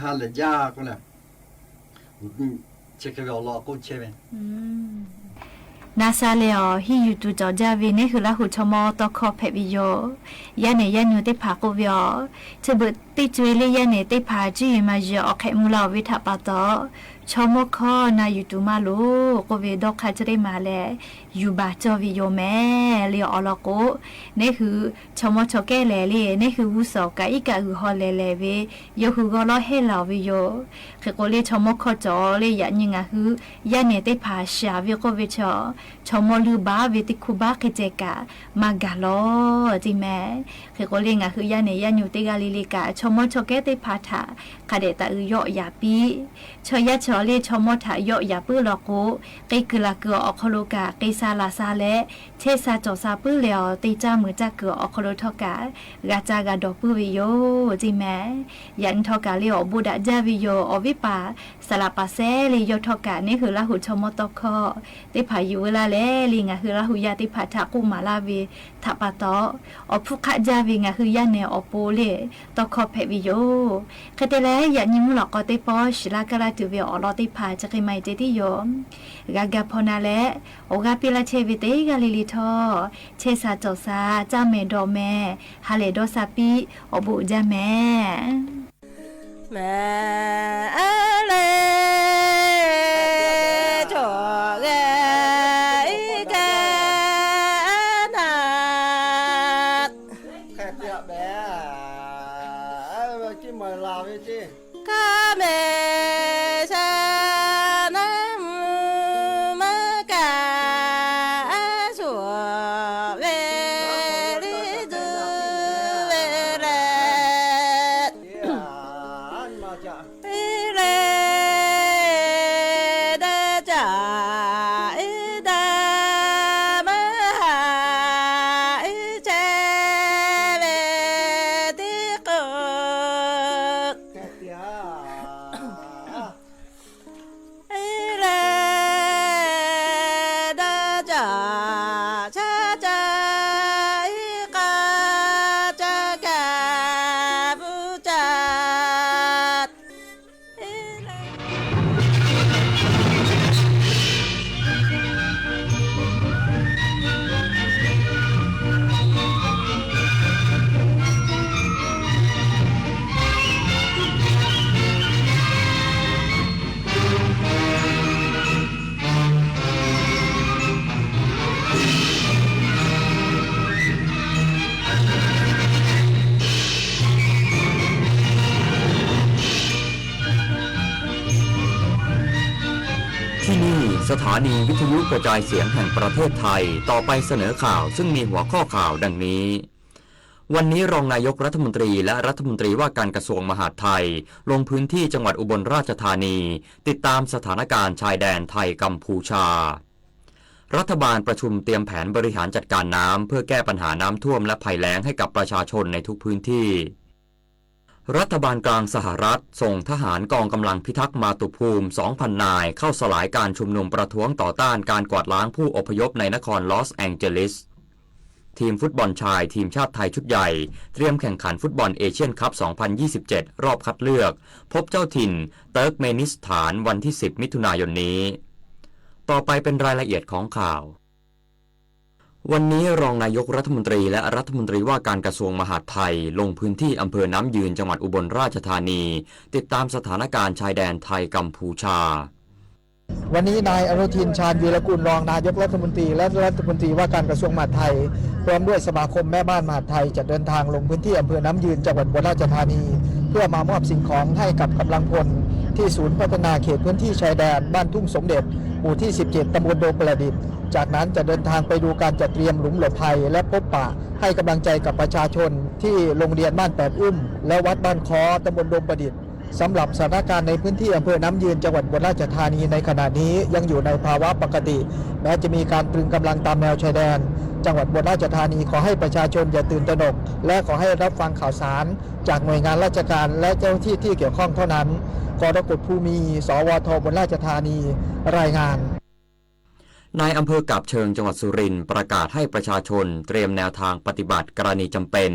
ha lehˬ jaˇ k'oˆ leh, chi hk'e ve awˬ lawn k'oˆ chehˇ ve. Na sha leh awˬ hiˉ yuˬ tuˬ cawˬ jaˇ ve neˉ hui Laˇ huˍ chaw mawˇ tawˇ hkawˇ hpehꞈ ve yoˬ. Yaˇ nehˬ yaˇ nyi teˇ hpaˍ k'oˆ ve aˬ, chi beuꞈ teˇ co-e le yaˇ nehˬ teˇ hpaˍ cuˇ yiˍ maˍ yiˍ awˬ hk'ehꞈ mvuh la-oˬ ve htaꞈ pa taw, Chaw mawˇ hkawˇ na yuˬ tuˬ maˇ loˍ k'oˆ ve dawˇ hk'aˇ chi teˇ maˬ lehˬ, yuˬ baˬ cawˇ ve yoˬ mehˍ le. Awˬ lawn k'o, neˇ hui chaw mawˇ chaw kehˉ lehˬ le, neˇ hui g'uˇ suhˍ kaꞈ iˉ kaˆ g'uiˬ haw lehˬ lehˬ ve, yawˇ hui g'awˇ lawˉ hehˉ laˬ ve yoˬ. Hk'e k'o le, chaw mawˇ hkawˇ cawˬ le, yaꞈ nyi ngaˬ hui yaˇ nehˬ teˇ hpaˍ shaˍ ve k'oˆ ve chaw, chaw mawˇ luˇ baˉ ve teˇ hkuˇ baˉ hk'e ceh kaꞈ maˇ gaˬ lawˬ ceˇ mehˍ. Hk'e k'o le, ngaˬ hui yaˇ nehˬ yaˇ nyu teˇ g'aˇ le le kaꞈ, chaw mawˇ chaw kehˉ teˇ hpaˍ htaꞈ hk'a dehꞈ taˍ uiˍ yawˆ yaˍ piˇ. Chaw yaˇ chaw le chaw mawˇ htaꞈ yawˆ yaˍ puiˉ law k'o, k'e kuiˬ laˬ kuiˬ awˬ hk'aw lo kaꞈ k'e sha laˬ sha leh, chehˇ sha cawˬ sha puiˉ leh awˬ te caˇ muiˬ caˇ kuiˬ awˬ hk'aw lo htawˇ kaꞈ g'a caˇ g'a dawˬ puiˉ ve yoˬ ceˇ mehˍ. Yaꞈ nyi htawˇ kaꞈ le awˬ bon daꞈ jaˇ ve yoˬ. Awˬ viˉ paˍ saˍ laꞈ paˍ sehˉ le yawˇ htawˇ kaꞈ neˇ hui Laˇ huˍ chaw mawˇ tawˇ hkawˇ teˇ hpaˍ yuˬ ve laˇ leh le, ngaˬ hui Laˇ huˍ yaˇ teˇ hpaˍ htaꞈ k'oˆ maˍ laˇ ve htaꞈ pa taw, awˬ hpfuhˇ hk'aˆ jaˇ ve ngaˬ hui yaˇ nehˬ awˬ pon le tawˇ hkawˇ hpehꞈ ve yoˬ. Hk'e te leh, yaꞈ nyi mvuhˇ lawꞈ k'aw teˇ pawˆ shiˍ laˇ kaˇ laˇ tuˬ ve awˬ lawn teˇ hpaˍ chi hk'e maˇ heˆ ceh tiˉ yoˬ. G'a ga hpaw na leh, awˬ g'aˇ piˇ laˇ chehˇ ve teˇ g'aˇ le le htawˇ, chehˇ sha cawˬ sha, caˇ mehˍ dawˬ mehˍ, ha lehˬ dawˇ sha piˇ, awˬ bon uiˍ jaˇ mehˍ. Mehˍ le, cawˬ g'a iˉ kaˆ naˆ, hk'e te a behˍ, kaˇ mehˍ sha naˆ mvuhˇ maˇ kaꞈ shuˍ ve liˇ tcuh ve leh, iˉ le daꞈ caꞈ iˉ daꞈ maˇ haꞈ iˉ chehˇ ve teˇ k'oˆ, iˉ le daꞈ caꞈ chaˇ caꞈ iˉ k'a caˇ kaꞈ bvuhꞈ caꞈ. ที่นี่ สถานีวิทยุกระจายเสียงแห่งประเทศไทย ต่อไปเสนอข่าวซึ่งมีหัวข้อข่าวดังนี้ วันนี้รองนายกรัฐมนตรีและรัฐมนตรีว่าการกระทรวงมหาดไทย ลงพื้นที่จังหวัดอุบลราชธานี ติดตามสถานการณ์ชายแดนไทยกัมพูชา รัฐบาลประชุมเตรียมแผนบริหารจัดการน้ำเพื่อแก้ปัญหาน้ำท่วมและภัยแล้งให้กับประชาชนในทุกพื้นที่ รัฐบาลกลางสหรัฐส่งทหารกองกำลังพิทักษ์มาตุภูมิ สองพัน นาย เข้าสลายการชุมนุมประท้วงต่อต้านการกวาดล้างผู้อพยพในนครลอสแองเจลิส ทีมฟุตบอลชายทีมชาติไทยชุดใหญ่เตรียมแข่งขันฟุตบอลเอเชียนคัพ สองพันยี่สิบเจ็ด รอบคัดเลือก พบเจ้าถิ่นเติร์กเมนิสถานวันที่ สิบ มิถุนายนนี้ ต่อไปเป็นรายละเอียดของข่าว วันนี้รองนายกรัฐมนตรีและรัฐมนตรีว่าการกระทรวงมหาดไทยลงพื้นที่อำเภอน้ำยืนจังหวัดอุบลราชธานี ติดตามสถานการณ์ชายแดนไทยกัมพูชา วันนี้นายอนุทิน ชาญวีรกูล รองนายกรัฐมนตรีและรัฐมนตรีว่าการกระทรวงมหาดไทย พร้อมด้วยสมาคมแม่บ้านมหาดไทย จะเดินทางลงพื้นที่อำเภอน้ำยืน จังหวัดอุบลราชธานี เพื่อมามอบสิ่งของให้กับกำลังพลที่ศูนย์พัฒนาเขตพื้นที่ชายแดนบ้านทุ่งสมเด็จ หมู่ที่ สิบเจ็ด ตำบลดงประดิษฐ์ จากนั้นจะเดินทางไปดูการจัดเตรียมหลุมหลบภัย และพบปะให้กำลังใจกับประชาชนที่โรงเรียนบ้านแปดอุ้ม และวัดบ้านค้อ ตำบลดงประดิษฐ์ สำหรับสถานการณ์ในพื้นที่อำเภอน้ำยืน จังหวัดอุบลราชธานีในขณะนี้ยังอยู่ในภาวะปกติ แม้จะมีการตรึงกำลังตามแนวชายแดน จังหวัดอุบลราชธานีขอให้ประชาชนอย่าตื่นตระหนก และขอให้รับฟังข่าวสารจากหน่วยงานราชการและเจ้าหน้าที่ที่เกี่ยวข้องเท่านั้น กรกฎ ภูมี สวท อุบลราชธานี รายงาน นายอำเภอกาบเชิงจังหวัดสุรินทร์ประกาศให้ประชาชนเตรียมแนวทางปฏิบัติกรณีจำเป็น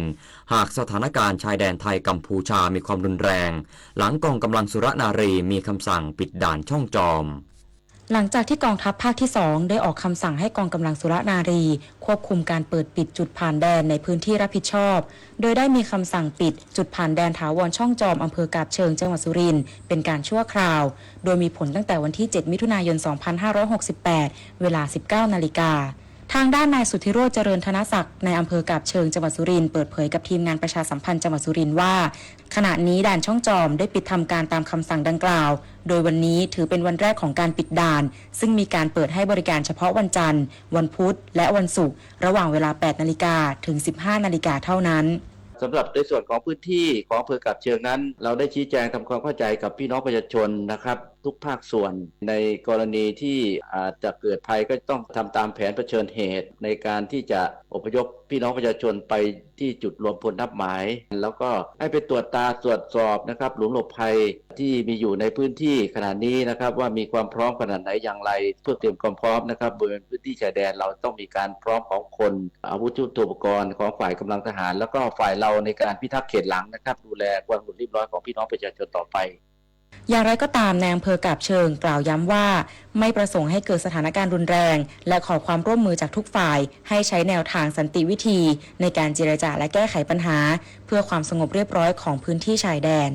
หากสถานการณ์ชายแดนไทยกัมพูชามีความรุนแรง หลังกองกำลังสุรนารีมีคำสั่งปิดด่านช่องจอม หลังจากที่กองทัพภาคที่สองได้ออกคำสั่งให้กองกำลังสุรนารีควบคุมการเปิดปิดจุดผ่านแดนในพื้นที่รับผิดชอบ โดยได้มีคำสั่งปิดจุดผ่านแดนถาวรช่องจอม อำเภอกาบเชิง จังหวัดสุรินทร์ เป็นการชั่วคราว โดยมีผลตั้งแต่วันที่ เจ็ด มิถุนายน สองพันห้าร้อยหกสิบแปด เวลา สิบเก้า นาฬิกา ทางด้านนายสุทธิโรจน์ เจริญธนศักดิ์ นายอำเภอกาบเชิง จังหวัดสุรินทร์ เปิดเผยกับทีมงานประชาสัมพันธ์จังหวัดสุรินทร์ว่า ขณะนี้ด่านช่องจอมได้ปิดทำการตามคำสั่งดังกล่าว โดยวันนี้ถือเป็นวันแรกของการปิดด่าน ซึ่งมีการเปิดให้บริการเฉพาะวันจันทร์ วันพุธ และวันศุกร์ ระหว่างเวลา แปด นาฬิกา ถึง สิบห้า นาฬิกาเท่านั้น สำหรับในส่วนของพื้นที่ของอำเภอกาบเชิงนั้น เราได้ชี้แจงทำความเข้าใจกับพี่น้องประชาชนนะครับ ทุกภาคส่วน ในกรณีที่อาจจะเกิดภัยก็ต้องทำตามแผนเผชิญเหตุในการที่จะอพยพพี่น้องประชาชนไปที่จุดรวมพลนัดหมาย แล้วก็ให้ไปตรวจตาตรวจสอบนะครับ หลุมหลบภัยที่มีอยู่ในพื้นที่ขณะนี้นะครับ ว่ามีความพร้อมขนาดไหนอย่างไร เพื่อเตรียมความพร้อมนะครับ บริเวณพื้นที่ชายแดนเราต้องมีการพร้อมของคน อาวุธยุทโธปกรณ์ของฝ่ายกำลังทหาร แล้วก็ฝ่ายเราในการพิทักษ์เขตหลังนะครับ ดูแลความสงบเรียบร้อยของพี่น้องประชาชนต่อไป อย่างไรก็ตาม นายอำเภอกาบเชิงกล่าวย้ำว่า ไม่ประสงค์ให้เกิดสถานการณ์รุนแรง และขอความร่วมมือจากทุกฝ่าย ให้ใช้แนวทางสันติวิธี ในการเจรจาและแก้ไขปัญหา เพื่อความสงบเรียบร้อยของพื้นที่ชายแดน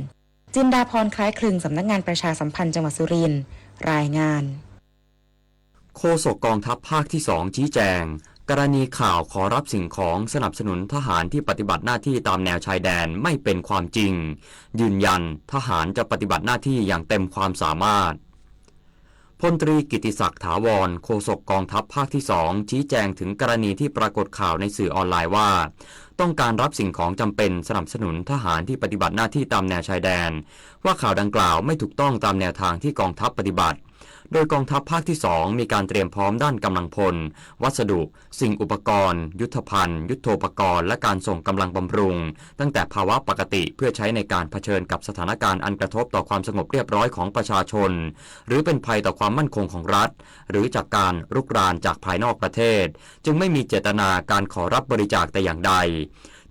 จินดาพร คล้ายคลึง สำนักงานประชาสัมพันธ์จังหวัดสุรินทร์ รายงาน โฆษกกองทัพภาคที่สองชี้แจง กรณีข่าวขอรับสิ่งของสนับสนุนทหารที่ปฏิบัติหน้าที่ตามแนวชายแดนไม่เป็นความจริง ยืนยันทหารจะปฏิบัติหน้าที่อย่างเต็มความสามารถ พลตรีกิติศักดิ์ ถาวร โฆษกกองทัพภาคที่สอง ชี้แจงถึงกรณีที่ปรากฏข่าวในสื่อออนไลน์ว่า ต้องการรับสิ่งของจำเป็นสนับสนุนทหารที่ปฏิบัติหน้าที่ตามแนวชายแดน ว่าข่าวดังกล่าวไม่ถูกต้องตามแนวทางที่กองทัพปฏิบัติ โดยกองทัพภาคที่สอง มีการเตรียมพร้อมด้านกำลังพล วัสดุ สิ่งอุปกรณ์ ยุทธภัณฑ์ ยุทโธปกรณ์ และการส่งกำลังบำรุง ตั้งแต่ภาวะปกติเพื่อใช้ในการเผชิญกับสถานการณ์อันกระทบต่อความสงบเรียบร้อยของประชาชน หรือเป็นภัยต่อความมั่นคงของรัฐ หรือจากการรุกรานจากภายนอกประเทศ จึงไม่มีเจตนาการขอรับบริจาคแต่อย่างใด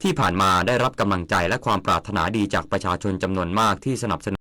ที่ผ่านมาได้รับกำลังใจและความปรารถนาดีจากประชาชนจำนวนมากที่สนับสนุน